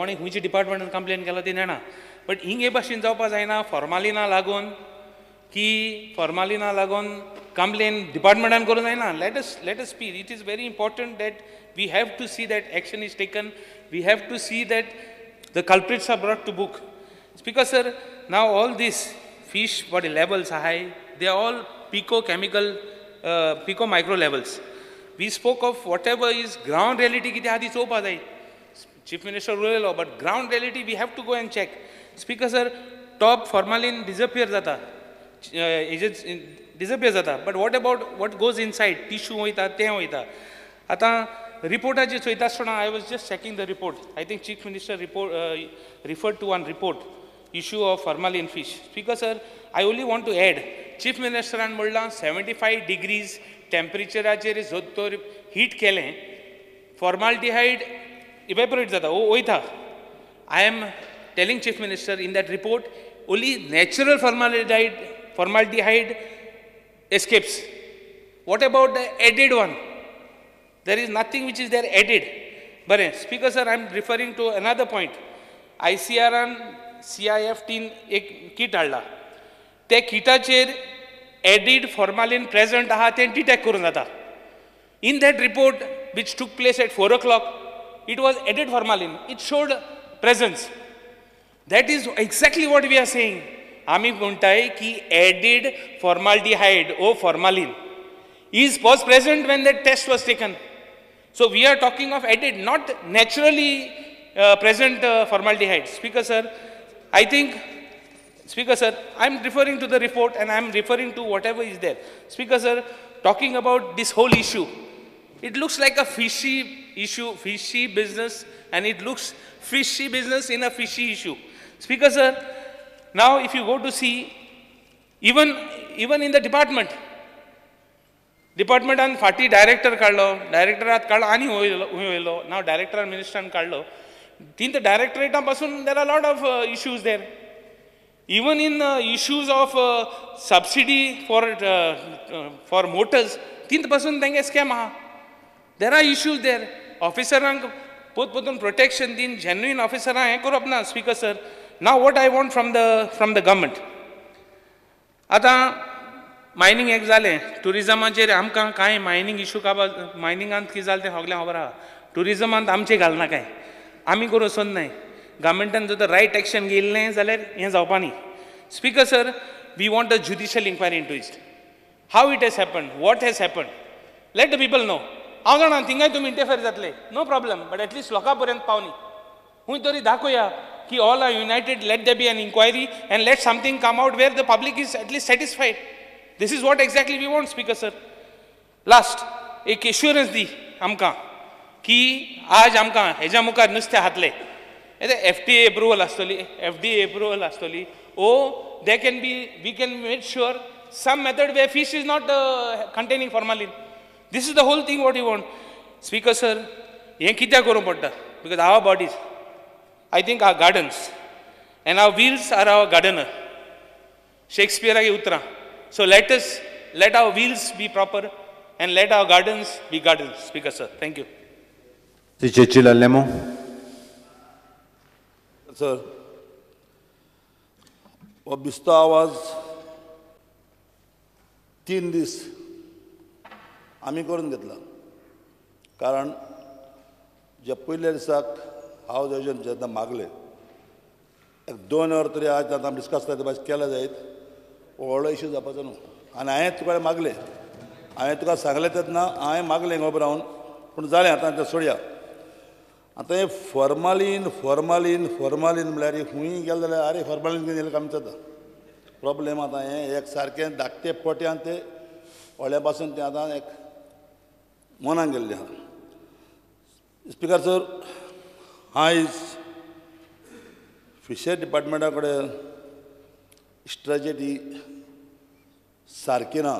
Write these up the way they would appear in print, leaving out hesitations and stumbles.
कोणी खंयच्या डिपार्टमेंटान कंप्लेन केला ती जाणा, बट हिंग हे भाशेन जावपा जायना. फॉर्मालिना लागून की फॉर्मालिना लागून कंप्लेन डिपार्टमेंटान करूं जायना. Let us be, it is very important that we have to see that action is taken, we have to see that the culprits are brought to book. Speaker sir, now all these fish body levels are high, they are all pico chemical, pico micro levels. We spoke of whatever is ground reality कितें आहा ती चोवपा जाय. Chief Minister उलयलो, but ground reality we have to go and check. Speaker sir, top formalin disappear जाता, disappear जाता, but what about what goes inside? Tissue वयता, तें वयता. आतां रिपोर्टाचेर चोयता आसतना I was just checking the report. I think Chief Minister report referred to one report, issue of formalin fish. Speaker sir, I only want to add, Chief Ministeran म्हणलां 75 degrees टेम्परेचराचेर जर तर heat केलें, फॉर्माल्डिहायड इवेपोरेट जाता, वयता. I am telling Chief Minister, in that report only natural formaldehyde escapes. What about the added one? There is nothing which is there added. बरें speaker sir, I am referring to another point. आयसीआरान CIFT एक किट हाडला, त्या किटाचेर aided formalin present आहा तें detect करूं जाता. In that report which took place at 4 o'clock, it was added formalin, it showed presence. That is exactly what we are saying. आमी म्हणटाय की added formaldehyde or formalin is was present when that test was taken. So we are talking of added, not naturally present formaldehyde. Speaker sir, I think, Speaker sir, I am referring to the report and I am referring to whatever is there. Speaker sir, talking about this whole issue, it looks like a fishy issue, fishy business, and it looks fishy business in a fishy issue. Speaker sir, now if you go to see, even in the department, डिपार्टमेंटान फाटीं director काडलो, डायरेक्टरात काडलो आनी हुंय वयलो, नाव डायरेक्टरान मिनिस्टरान काडलो. तीन तर डायरेक्टरेटा पासून there are lot of issues there. Even in issues of subsidy for motors, तीन पासून तेंगे स्कॅम आहा. There are issues there. ऑफिसरांक पोत पोतून प्रोटेक्शन दिन जेन्युइन ऑफिसरांक हें करप ना. Speaker sir, now what I want from the government, आतां मायनींग एक जालें, ट्युरिजमाचेर आमकां कांय मायनींग इशू काबार, मायनिंगांत कितें जालें तें सगळें खबर आहा. ट्युरिजमांत आमचें घालना कांय, आमी करूं वचोन न्हय. गव्हर्मेंटान जर तर रायट एक्शन घेयल्लें जाल्यार हें जावपा न्ही. Speaker sir, we want a judicial inquiry into it. How it has happen, what has happen, let the people know. हांव जाणा थिंगाय तुमी इंटरफेर जातले, no problem, but at least लोकां पर्यंत पावनी, खूंय तरी दाखोवया की all are united, let there be an inquiry and let something come out where the public is at least satisfied. This is what exactly we want, Speaker sir. Last, एक assurance दी आमकां की आज आमकां हेज्या मुखार नुस्तें हातलें, एफडीए एप्रुवल आसतली, FDA approval आसतली, or they can be, we can make sure some method where fish is not containing formalin. This is the whole thing what you want. Speaker sir, हें कित्याक करूंक पडटा? Because our bodies, I think, our gardens, and our wheels are our gardener. शेक्सपियराची उतरां. So let us, let our wheels be proper and let our gardens be gardens. Speaker sir, thank you. Shri Churchill Alemao. Sir, हो बिस्तो आवाज 3 दीस आमी करून घेतला, कारण जे पयल्या दिसाक हांव जेजन जेन्ना मागले एक 2 वर तरी आज आतां डिस्कस जाता केला जायत, व्हडलो इशू जावपाचो न्हू. आनी हांवें तुका मागलें, हांवें तुका सांगलें तेन्ना हांवें मागलें उबें रावन, पूण जालें आतां तें सोडया. आतां हें फॉर्मालीन फॉर्मालीन फॉर्मालीन म्हणल्यार खूंय गेलें जाल्यार आरे फॉर्मालीन कितें जालें काम जाता प्रॉब्लेम. आतां हें एक सारकें धाकटे पोट्यान ते व्हडल्या पासून तें आतां एक मनाक गेल्लें आहा. स्पिकर सर, आयज फिशरी डिपार्टमेंटा कडेन स्ट्रेटजी सारकी ना.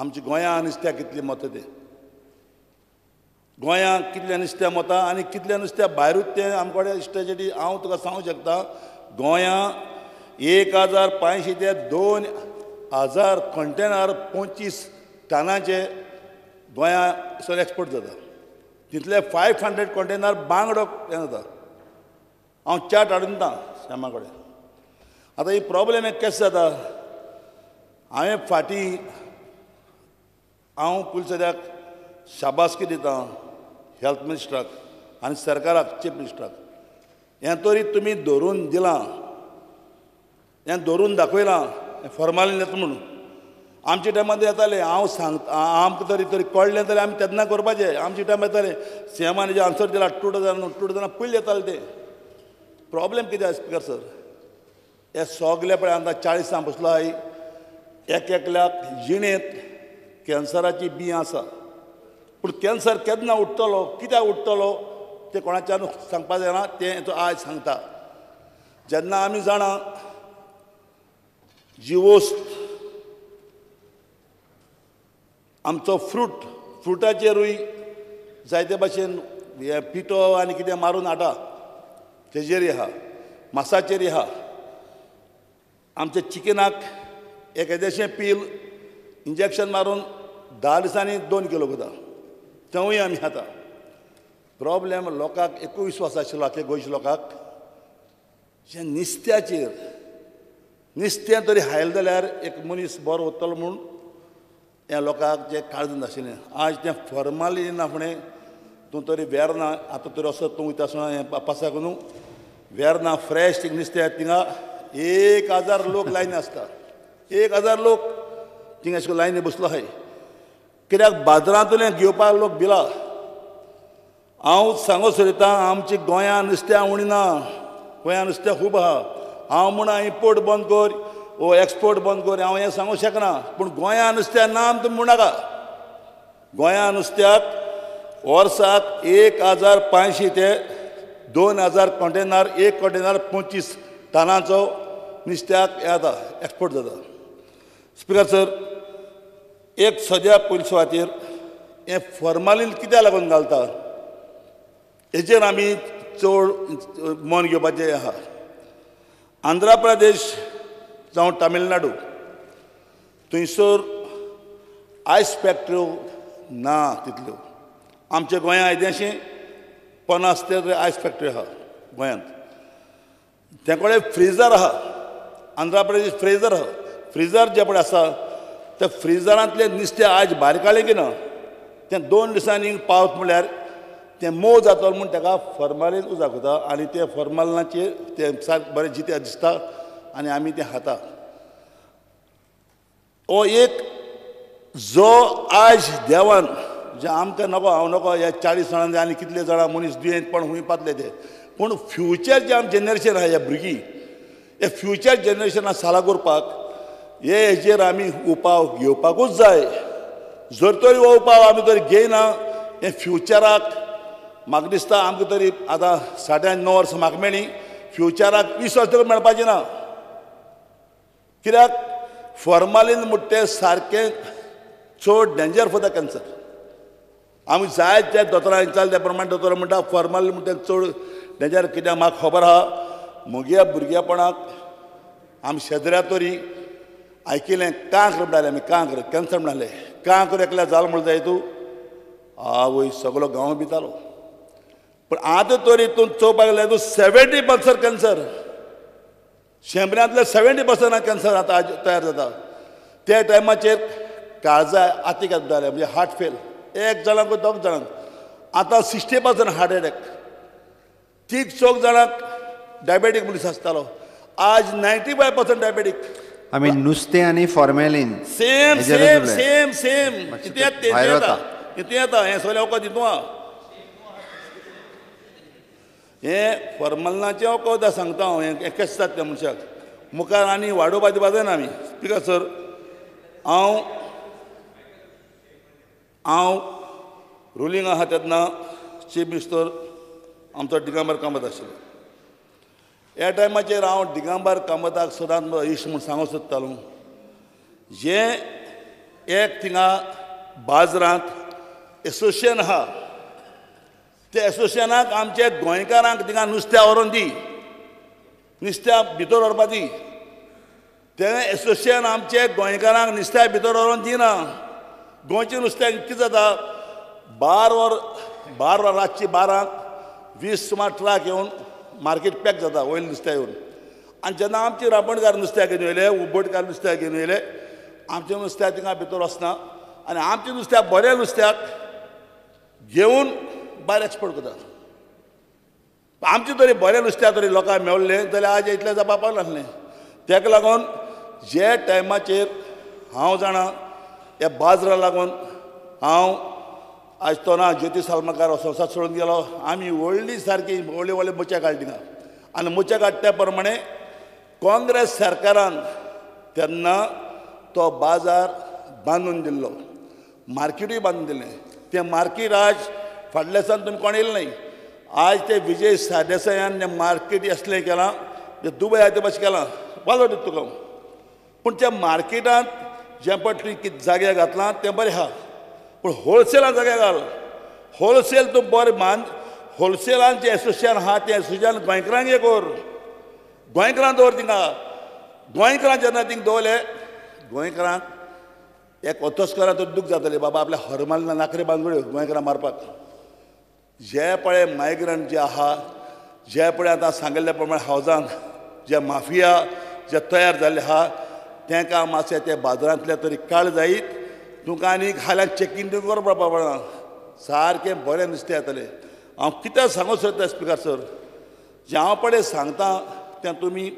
आमच्या गोंया नुस्त्याक कितली मतां तें, गोंयांत कितल्या नुस्त्या मतां आनी कितल्या नुस्त्या भायरूच तें आमचे कडेन स्ट्रेटजी. हांव तुका सांगूंक शकता, गोंया 1500 ते 2000 कंटेनर 25 टनाचे गोंया एक्सपोर्ट जाता. तितले 500 कंटेनर बांगडो हें जाता. हांव चार्ट हाडून दिता श्यामा कडेन. आतां ही प्रॉब्लेम एक केस जाता. हांवें फाटीं हांव पयलीं सद्याक शाबासकी दिता हेल्थ मिनिस्टराक आनी सरकाराक, चीफ मिनिस्टराक. हें तरी तुमी धरून दिलां, हें धरून दाखयलां फॉर्मालीन येता म्हणून. आमच्या टायमार येताले, हांव सांगता आमकां तरी तरी कळ्ळें जाल्यार आमी तेन्ना करपाचें. आमच्या टायमार येताले, सीएमान जे आन्सर दिला 2000 पयलीं येताले ते. प्रॉब्लेम कितें आसा स्पिकर सर, हे सगळे पळय आतां 40 बसलो आहाय, एक एकल्याक जिणेंत कॅन्सराची बीं आसा. पूण कॅन्सर केन्ना उठतलो, कित्याक उठतलो तें कोणाच्यान सांगपाक जायना, तें तो आयज सांगता. जेन्ना आमी जाणा जी वस्त आमचो फ्रूट, फ्रुटाचेरूय जायते भाशेन हे पिठो आनी कितें मारून हाडटा, तेजेरूय आहा, मासाचेरूय आहा. आमच्या चिकनाक एक येदेशें पील इंजेक्शन मारून 10 दिसांनी 2 किलो करता, तेवूय आमी खाता. प्रॉब्लेम लोकांक एकूय विश्वास आशिल्लो आख्या गोंयच्या लोकांक, जे नुस्त्याचेर, नुस्तें तरी हायल जाल्यार एक मनीस बरो वतलो म्हूण ह्या लोकांक जें काळजून आशिल्लें. आज तें फॉर्मालीन ना फुडें तूं तरी वेर्ना आतां तरी असो तूं वयता आसतना हें पासाक न्हू, वेर्ना फ्रेश थिंग नुस्तें थिंगा 1000 लोक लायनी आसता, 1000 लोक थिंगा अशें लायनी बसलो आहाय. कित्याक बाजारांतल्यान घेवपाक लोक भिला. हांव सांगो सोदता आमची गोंया नुस्त्या उणी ना, गोंया नुस्तें खूब आहा. हांव म्हणा इम्पोर्ट बंद कर वो एक्सपोर्ट बंद कर, हांव हें सांगूंक शकना. पूण गोंया नुस्त्या ना तुमी म्हणनाका. गोंया नुस्त्याक वर्साक 1500 ते 2000 कंटेनर, एक कंटेनर 25 टनाचो नुस्त्याक येता, एक्सपोर्ट जाता. स्पिकर सर, एक सद्या पयले सुवातेर हें फॉर्मालीन कित्याक लागून घालता हेचेर आमी चड मन घेवपाचें आहा. आंध्र प्रदेश जावं तामिळनाडू थंयसर आयस फॅक्टऱ्यो ना तितल्यो. आमच्या गोंयांत येदेशें 50 ते आयस फॅक्टरी आहा गोंयांत. ते कडेन फ्रिजर आहा, आंध्र प्रदेश फ्रिजर आहा. फ्रिजर जे पळय आसा त्या फ्रिजरांतलें नुस्तें आयज भायर काडलें की ना तें 2 दिसांनी पावत म्हळ्यार तें मोव जातलो म्हूण ताका फॉर्मालीन उजाक वता आनी ते फॉर्मालिनाचेर तें सारकें बरें जितें दिसता आनी आमी तें खाता. हो एक जो आयज देवान जे आमकां नको, हांव नको ह्या 40 जाणांनी आनी कितले जाणां मनीस दुयेंत पण हुंय पातले ते, पूण फ्युचर जे आमचें जनरेशन आहा ह्या भुरगीं, हे फ्युचर जनरेशनाक साला करपाक हे हेजेर आमी उपाव घेवपाकूच जाय. जर तरी हो उपाव आमी तरी घेयना हे फ्युचराक म्हाका दिसता आमकां तरी आतां 69 वर्सां म्हाका मेळ्ळी, फ्युचराक 20 वर्सां तरी मेळपाचें ना. कित्याक फॉर्मालीन म्हणटा तें सारकें चड डेंजर फॉर the cancer. आमी जाय त्या दोतोरां विचारले त्या प्रमाणे दोतोर म्हणटा फॉर्मालीन म्हणटा तें चड डेंजर. कित्याक म्हाका खबर आहा म्हज्या भुरगेपणाक आमी शेजऱ्या तरी आयकिलें कांक्र म्हणटाले आमी, कांक्र कॅन्सर म्हणटाले. कांक्र एकल्या जालो म्हणून जाय तूं आवय सगलो गांव भितालो. पूण आतां तरी तूं चोवपाक गेल्यार तूं 70% कॅन्सर, 100 70% कॅन्सर आतां आज तयार जाता. त्या टायमाचेर काळजा आतीक जाले म्हणजे हार्ट फेल 1 जाणांक 2 जाणांक, आतां 60% हार्ट एटॅक, 3-4 जाणांक डायबेटीक मनीस आसतालो, आज 95% डायबेटीक. आमी नुस्तें आनी formalin same same same same इतलें येता हें सगळें वखद हितूं आहा. हें फॉर्मलिनाचें वखद सांगता हांव, हें कशें जाता त्या मनशाक मुखार आनी वाडोवपा दिवपा जायना आमी. स्पिकर सर, हांव हांव रुलींग आहा तेन्ना चीफ मिनिस्टर आमचो दिगंबर कामत आशिल्लो. ह्या टायमाचेर हांव दिगंबर कामताक सदांच म्हजो इश्ट म्हूण सांगूंक सोदतालो, जें एक थिंगा बाजारांत एसोसिएशन आहा त्या एसोसिएशनाक आमच्या गोंयकारांक थिंगा नुस्त्या व्हरोन दी, नुस्त्या भितर व्हरपा दी. तें एसोसिएशन आमच्या गोंयकारांक नुस्त्या भितर व्हरोन दिना. गोंयचें नुस्त्याक कितें जाता, 12 वर 12 वर रातची 12 20 सुमार ट्रक येवन मार्केट पॅक जाता वयलें नुस्त्या येवन. आनी जेन्ना आमची रांपणकार नुस्त्याक घेवन येयले, उबटकार नुस्त्याक घेवन येयले, आमचें नुस्त्याक थिंगा भितर वचना आनी आमचें नुस्त्याक बरें नुस्त्याक घेवन भायर एक्सपोर्ट करतात. आमचें तरी बरें नुस्त्याक तरी लोकांक मेवल्लें जाल्यार आज इतलें जावपा पावनासलें. ताका लागून जे टायमाचेर हांव जाणा ह्या बाजरा लागून हांव आज तो ना ज्योती सालमकार संवसार सोडून गेलो. आमी व्हडली सारकी व्हडली व्हडली मोच्या काडली थिंगा आनी मोच्या काडटा त्या प्रमाणे काँग्रेस सरकारान तेन्ना तो बाजार बांदून दिल्लो, मार्केटूय बांदून दिलें. तें मार्केट आज फाटल्या दिसान तुमी कोण येयलें न्हय. आज ते विजय सरदेसायान तें मार्केट असलें केलां, तें दुबय आहा ते भाशेन केलां, वालोर दिता तुका. पूण त्या मार्केटांत जें पळय तुवें कितें जाग्यार घातलां तें बरें आहा, पूण होलसेलान जाग्यार घाल. होलसेल तूं बरें बांद, होलसेलान जें एसोसिएशन आहा तें एसोसिएशन गोंयकारांक हें कर, गोंयकारांक दवर थिंगा. गोंयकारांक जेन्ना थिंगा दवरले गोंयकारांक एक ओतोस्करां तर दूख जातलें, बाबा आपल्या हरमाल नाकरे बांदगड्यो गोंयकारां मारपाक. जे पळय मायग्रंट जे आहा, जे पळय आतां सांगिल्ल्या प्रमाणे हावजान जे माफिया जे तयार जाल्ले आहा तांकां मातशें ते बाजारांतले तरी काळ जायत. तुमकां आनी हाल्यान चॅकींग बी करपा पडना, सारकें बरें नुस्तें येतलें. हांव कित्याक सांगूंक सोदता स्पिकर सर, जें हांव पळय सांगता तें तुमी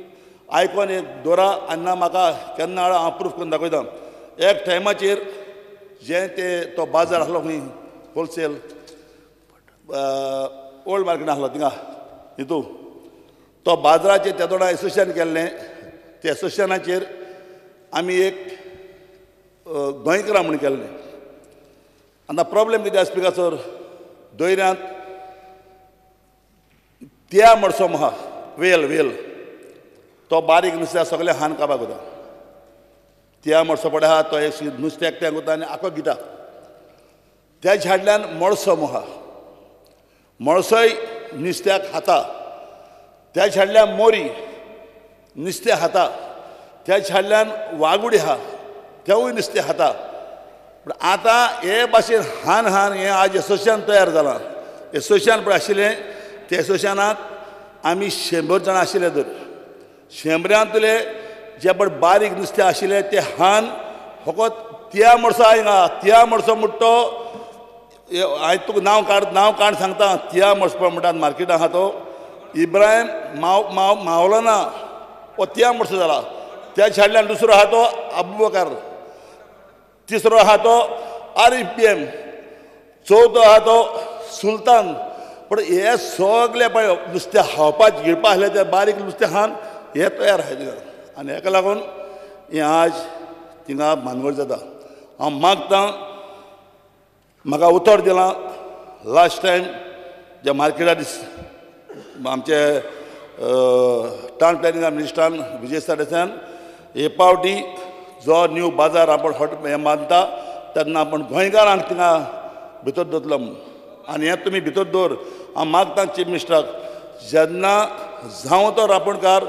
आयकोन एक दवरा आनी ना म्हाका केन्ना हांव प्रूफ करून दाखयता. एक टायमाचेर जें ते तो बाजार आसलो खंय होलसेल ओल्ड मार्केट आसलो थिंगा हितू तो बाजाराचेर तेदोडा एसोसिएशन केल्लें. ते एसोसिएशनाचेर आमी एक गोंयकारां म्हूण केल्लें. आतां प्रॉब्लेम कितें आसा स्पिकर सर, दर्यांत त्या मडसो आहा वेल वेल तो बारीक नुस्त्या सगळें हान काबाक वता. त्या मडसो पडे आहा तो एक नुस्त्याक एकट्याक वता आनी आखो गिता. त्या झाडल्यान मळसो आहा, मळसोय नुस्त्याक खाता. त्या झाडल्यान मोरी नुस्तें खाता. त्या झाडल्यान वागुडी आहा तेवूय नुस्तें खाता. पूण आतां हे भाशेन हान हान हें आज एसोसिएशन तयार जालां. एसोसिएशन पळय आशिल्लें त्या एसोसिएशनाक आमी 100 जाणां आशिल्ले. तर 100रांतले जे पळय बारीक नुस्तें आशिल्लें तें हान फकत त्या मडसो आयना. त्या मडसो म्हणटा तो हांवें तुका नांव काड, नांव काड सांगता. त्या मडसो म्हणटात मार्केटान आहा तो इब्राहिम माव माव मावलाना हो त्या मडसो जाला. त्या सायडल्यान दुसरो आहा तो अबुबकर, तिसरो आहा तो आरिफ बी एम, चवथो आहा तो सुलतान. पूण हे सगळे पळय नुस्तें खावपाक गिळपा आसलें ते बारीक नुस्तें खावन हे तयार आसा थिंगा. आनी हेका लागून हें आज थिंगा भानगड जाता. हांव मागतां, म्हाका उतर दिलां लास्ट टायम जे मार्केटा दीस आमचे टावन प्लॅनिंग मिनिस्टरान विजय सरदेसायान हे पावटी जो न्यू बाजार आपण हॉट हें बांदता तेन्ना आपूण गोंयकारांक थिंगा भितर दवरतलो म्हूण. आनी हें तुमी भितर दवर. हांव मागता चीफ मिनिस्टराक, जेन्ना जावं तो रांपणकार,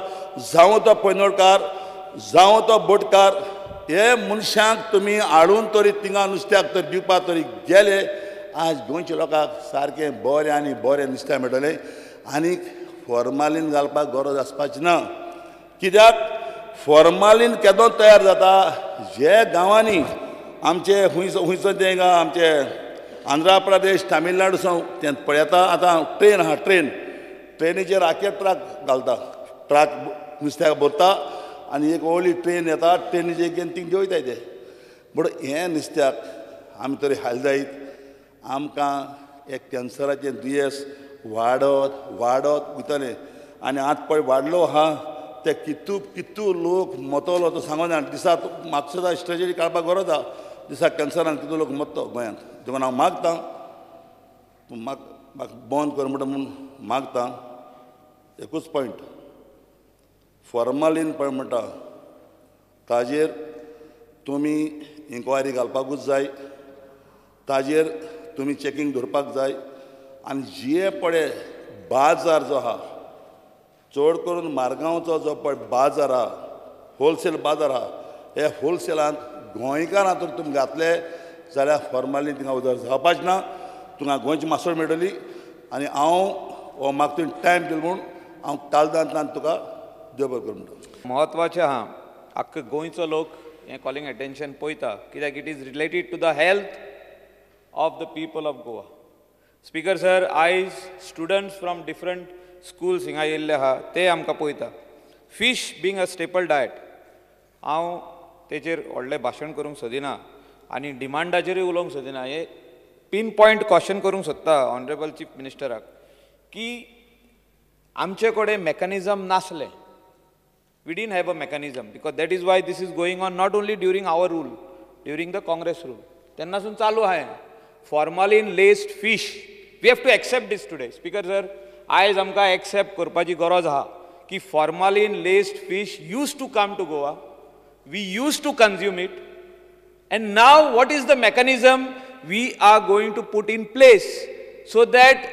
जावं तो पैनोळकार, जावं तो बोटकार, हे मनशांक तुमी हाडून तरी थिंगा नुस्त्याक तर दिवपाक तरी गेले आज गोंयच्या लोकांक सारकें बरें आनी बरें नुस्तें मेळटलें. आनीक फॉर्मालीन घालपाक गरज आसपाची ना. कित्याक फॉर्मालीन केदो तयार जाता जे गांवांनी आमचे खुंयचो खुंयचो तें आमचे आंध्रा प्रदेश तामिळनाडू सावन तें पळयता. आतां ट्रेन आहा, ट्रेन ट्रेनीचेर आखे ट्रक घालता, ट्रक नुस्त्याक भरता आनी एक व्हडली ट्रेन येता, ट्रेनीचेर घेवन थिंग जेवयताय ते. बट हें नुस्त्याक आमी तरी हाल जायत आमकां एक कॅन्सराचें दुयेंस वाडत वाडत वयतलें. आनी आतां पळय वाडलो आहा ते कितू कितू लोक मरतलो तो सांगो जाणा. दिसाक म्हाका सुद्दां स्ट्रेजरी काडपाक गरज आहा, दिसाक कॅन्सरान कितू लोक मरतो गोंयांत. देखून हांव मागतां, म्हाका बंद कर म्हणटा म्हूण मागतां. एकूच पॉयंट, फॉर्मालीन पळय म्हणटा ताजेर तुमी इन्क्वायरी घालपाकूच जाय, ताजेर तुमी चॅकींग दवरपाक जाय. आनी जे पळय बाजार जो आहा, चड करून मारगांवचो जो पळय बाजार आहा, होलसेल बाजार आहा, हे होलसेलांत गोंयकारां तर तुमी घातले जाल्यार फॉर्मालीन थिंगा उदर जावपाचें ना. तुमकां गोंयची मासोळ मेळटली. आनी हांव हो म्हाका तुवें टायम दिलो म्हूण हांव काळजांतल्यान तुका देव बरें करूं म्हणटा. म्हत्वाचें आहा, आख्खो गोंयचो लोक हें कॉलिंग अटेन्शन पळयता, कित्याक it is related to the health of the people of Goa. Speaker sir, आयज स्टुडंट्स फ्रॉम डिफरंट स्कुल्स हिंगा येयल्ले आहा, ते आमकां पळयता. Fish being a staple diet, हांव तेचेर व्हडलें भाशण करूंक सोदिना आनी डिमांडाचेरूय उलोवंक सोदिना. हे पीन पॉयंट क्वेश्चन करूंक सोदता ऑनरेबल चीफ मिनिस्टराक की आमचे कडेन मॅकॅनिजम नासलें. We didn't have a mechanism because that is why this is going on not only during our rule, during the Congress rule. तेन्नासून चालू आहे formalin laced fish. We have to accept this today. Speaker sir, आयज आमकां accept करपाची गरज आहा की formalin laced fish used to come to Goa, we used to consume it, and now what is the mechanism we are going to put in place so that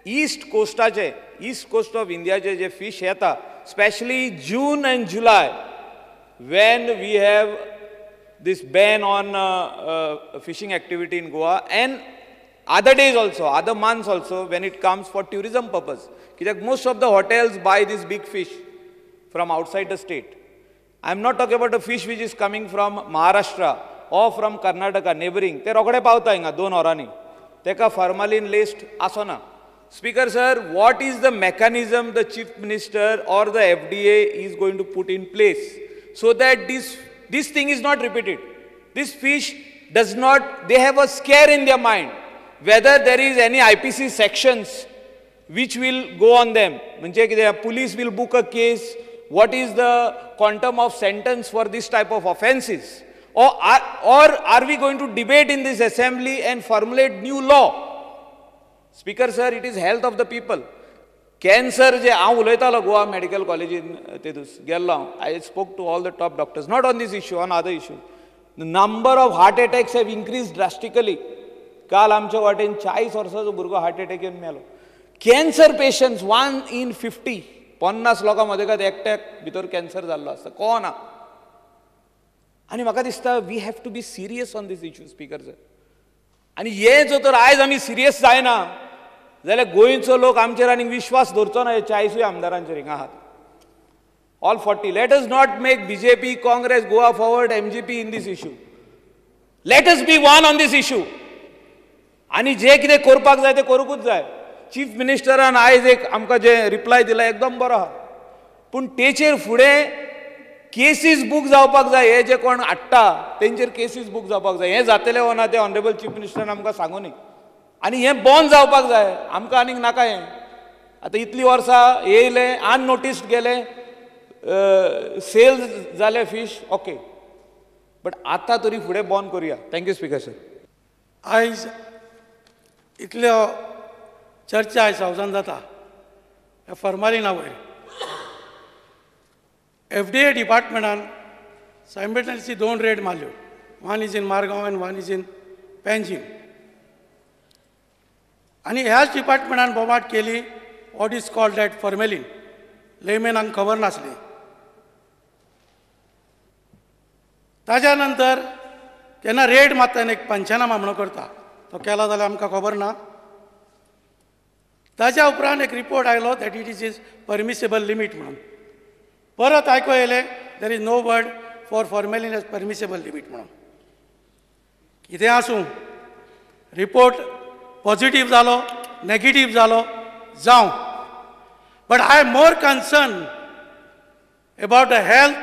east कोस्टाचे, east coast of इंडियाचे जे fish येता, specially June and July when we have this ban on fishing activity in Goa, and other days also, other months also, when it comes for tourism purpose. कित्याक most of the hotels buy this big fish from outside the state. I am not talking about the fish which is coming from Maharashtra or from Karnataka, neighboring. ते रोखडे पावता हिंगा 2 वरांनी, तेका formalin लेस्ट आसना. Speaker sir, what is the mechanism the Chief Minister or the FDA is going to put in place so that this thing is not repeated? This fish does not, they have a scare in their mind whether there is any IPC sections which will go on them. म्हणजे कितें, police will book a case, what is the quantum of sentence for this type of offences? Or are we going to debate in this assembly and formulate new law? Speaker sir, it is health of the people. Cancer जे हांव उलयतालो Goa medical कॉलेजीन ते दीस गेल्लो हांव, I spoke to all the top doctors, not on this issue, on other issue. The number of heart attacks have increase drastically. काल आमच्या वाटेन 40 वर्सांचो भुरगो हार्ट अटॅक येवन मेलो. कॅन्सर पेशंट्स 1 in 50, 50 लोकां मदीं एकट्याक भितर कॅन्सर जाल्लो आसता, कोण ना. आनी म्हाका दिसता we have to be serious on this issue speaker sir. आनी हें जर तर आयज आमी सिरियस जायना जाल्यार गोंयचो लोक आमचेर आनीक विश्वास दवरचो ना. हे 40 आमदारांचेर हिंगा आहात, all 40. Let us not make BJP, Congress, Goa Forward, MGP in this issue. Let us be one on this issue. आनी जे कितें करपाक जाय तें करूंकूच जाय. चीफ मिनिस्टरान आयज एक आमकां जे रिप्लाय दिला एकदम बरो आहा, पूण तेचेर फुडें केसीस बूक जावपाक जाय. हे जे कोण हाडटा तेंचेर केसीस बूक जावपाक जाय. हें जातलें वो ना तें ऑनरेबल चीफ मिनिस्टरान आमकां सांगूनी. आनी हें बंद जावपाक जाय, आमकां आनीक नाका हें. आतां इतलीं वर्सां येयलें, अननोटिस्ड गेलें, सेल जाले फीश, ओके, बट आतां तरी फुडें बंद करुया. Thank you speaker sir. आयज इतल्यो चर्चा आयज हावजान जाता ह्या फॉर्मालिना वयर. FDA डिपार्टमेंटान सायमल्टेनियसली 2 रेड मारल्यो, 1 is in Margao and 1 is in Panjim. आनी ह्याच डिपार्टमेंटान बोमाट केली what is called that formalin, लेमेनांक खबर नासली. ताज्या नंतर तेन्ना रेड मारता एक पंचनामा म्हणून करता, तो केला जाल्यार आमकां खबर ना. ताज्या उपरांत एक रिपोर्ट आयलो that it is is permissible limit म्हणून. परत आयको येयलें there is no word for formalin as permissible limit म्हणून. कितें आसूं, रिपोर्ट पॉजिटीव जालो, नेगेटीव जालो, जावं, but I am more concern about the health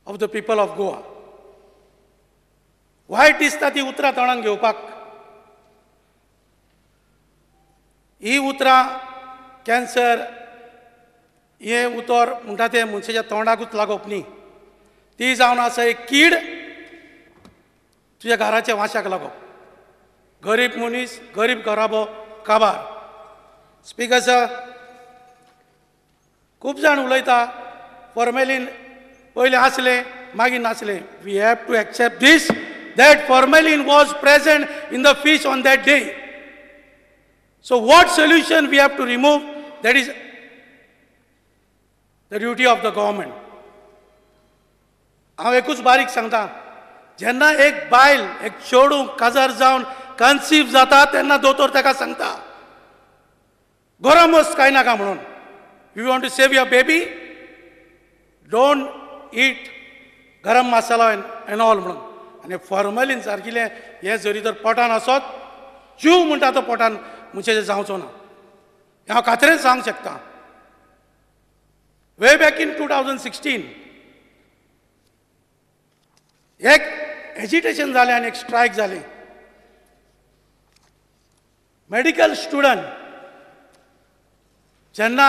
of the people of Goa. वायट दिसता ती उतरां तोंडान घेवपाक. ही उतरां कॅन्सर हें उतर म्हणटा तें मनशाच्या तोंडाकूच लागप न्ही, ती जावन आसा एक कीड तुज्या घराच्या वांशाक लागप. गरीब मनीस, गरीब घराबो काबार. स्पीकर सर, खूब जाण उलयता फॉर्मेलीन पयलें आसलें मागीर नासलें. We have to accept this that formalin was present in the fish on that day. So what solution we have to remove, that is the duty of the government. हांव एकूच बारीक सांगता, जेन्ना एक बायल एक चेडूं काजार जावन कन्सीव जाता तेन्ना दोतोर ताका सांगता गरम वस्त काय नाका म्हणून. You want to save your baby, don't eat garam masala and all म्हणून. आनी फॉर्मलीन सारकिलें हें जरी तर पोटान आसत, जीव म्हणटा तो पोटान मनशाचें जावचो ना, हें हांव खात्रेन सांगूंक शकता. वे बॅक इन 2016 एक एजिटेशन जालें आनी एक स्ट्रायक जाली. मेडिकल स्टुडंट जेन्ना,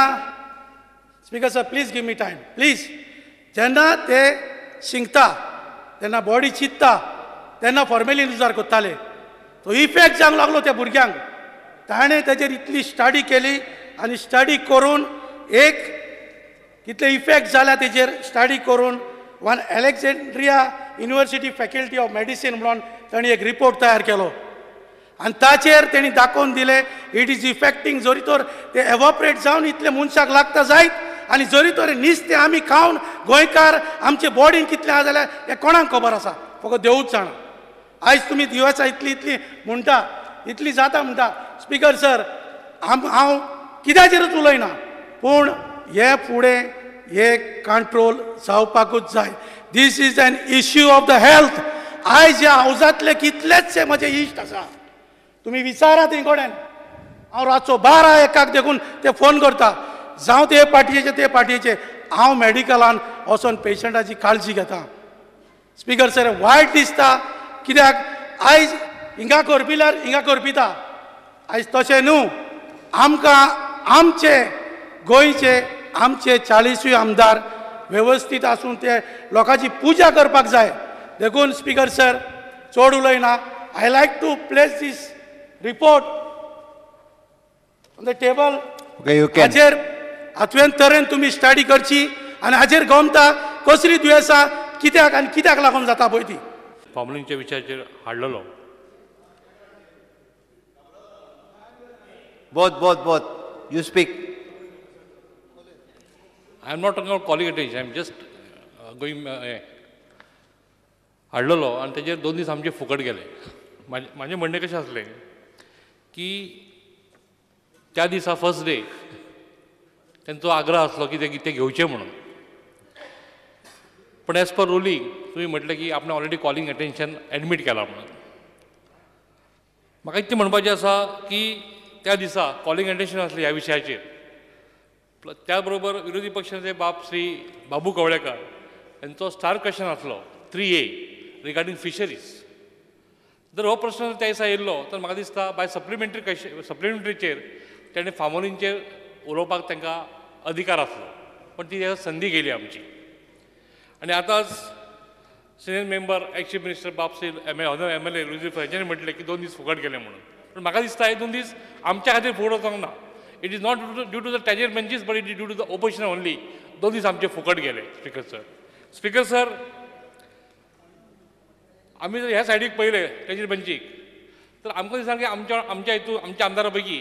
speaker sir please give me time please, जेन्ना ते शिंकता तेन्ना बॉडी चिंतता तेन्ना फॉर्मेलीन उजार करताले, तो इफेक्ट जावंक लागलो त्या भुरग्यांक. ताणें ताजेर इतली स्टडी केली आनी स्टडी करून एक कितले इफेक्ट जाल्या तेजेर स्टडी करून one Alexandria university faculty of medicine म्हणून ताणें एक रिपोर्ट तयार केलो आनी ताचेर तेणी दाखोवन दिलें it is इफेक्टींग. जरी तर ते एवॉपरेट जावन इतले मनशाक लागता जायत आनी जरी तर नुस्तें आमी खावन गोंयकार आमचे बॉडीन कितलें आसा जाल्यार हें कोणाक खबर आसा, फकत देवूच जाणा. आयज तुमी दिवसा इतली इतली म्हणटा, इतली जाता म्हणटा. स्पीकर सर, हांव कित्याचेरूच उलयना, पूण हे फुडें हे कंट्रोल जावपाकूच जाय. This is an issue of the health. आयज ह्या हावजांतले कितलेचशे म्हजे इश्ट आसा, तुमी विचारा तें कडेन. हांव रातचो 12-1 देखून ते फोन करता, जावं ते पार्टीचे ते पार्टीचे. हांव मेडिकलान वचोन पेशंटाची काळजी घेता. स्पीकर सर, वायट दिसता कित्याक आयज हिंगा करपिल्यार हिंगा करपिता. आयज तशें न्हू, आमकां आमचे गोंयचे आमचे 40 आमदार वेवस्थीत आसून ते लोकांची पुजा करपाक जाय. देखून स्पीकर सर चड उलयना. I like to place this report on the table. हाजेर हातवेन तरेन तुमी स्टडी करची आनी हाजेर गमता कसली दुयेंसां कित्याक आनी कित्याक लागून जाता पळय ती. फॉर्मलिनच्या विशयाचेर हाडलेलो. Both both both you speak. I am not talking about calling attention, I am just going. हाडलेलो आनी तेजेर 2 दीस आमचे फुकट गेले. म्हाजें म्हणणें कशें आसलें की त्या दिसा फर्स्ट डे तेंचो आग्रह आसलो की ते घेवचे म्हणून. पण एज पर रुलींग तुमी म्हटलें की आपणें ऑलरेडी कॉलिंग अटेन्शन एडमीट केला म्हणून. म्हाका इतलें म्हणपाचें आसा की त्या दिसा कॉलिंग अटेन्शन आसलें ह्या विशयाचेर. त्या बरोबर विरोधी पक्षाचे बाब श्री बाबू कवळेकर यांचो स्टार क्वेश्चन आसलो 3A regarding fisheries. जर हो प्रश्न त्या दिसा येयल्लो तर म्हाका दिसता बाय सप्लिमेंटरी क्वेश्चन सप्लिमेंटरीचेर तेणें फार्मोलींचेर उलोवपाक तांकां अधिकार आसलो, पण ती संदी गेली आमची. आनी आतांच senior member ex chief minister बाब श्री MLA Luiz हेंच्यांनी म्हटलें की 2 दीस फुकट गेले म्हणून. पूण म्हाका दिसता हे 2 दीस आमच्या खातीर फुकट वचोंक ना. It is not due to the treasury benches, but it is due to the opposition only. 2 दीस आमचे फुकट गेले. स्पीकर सर, स्पीकर सर, आमी जर ह्या सायडीक पळयलें ट्रेजरी बेंचीक तर आमकां दिसता की आमच्या आमच्या हितून आमच्या आमदारा पैकी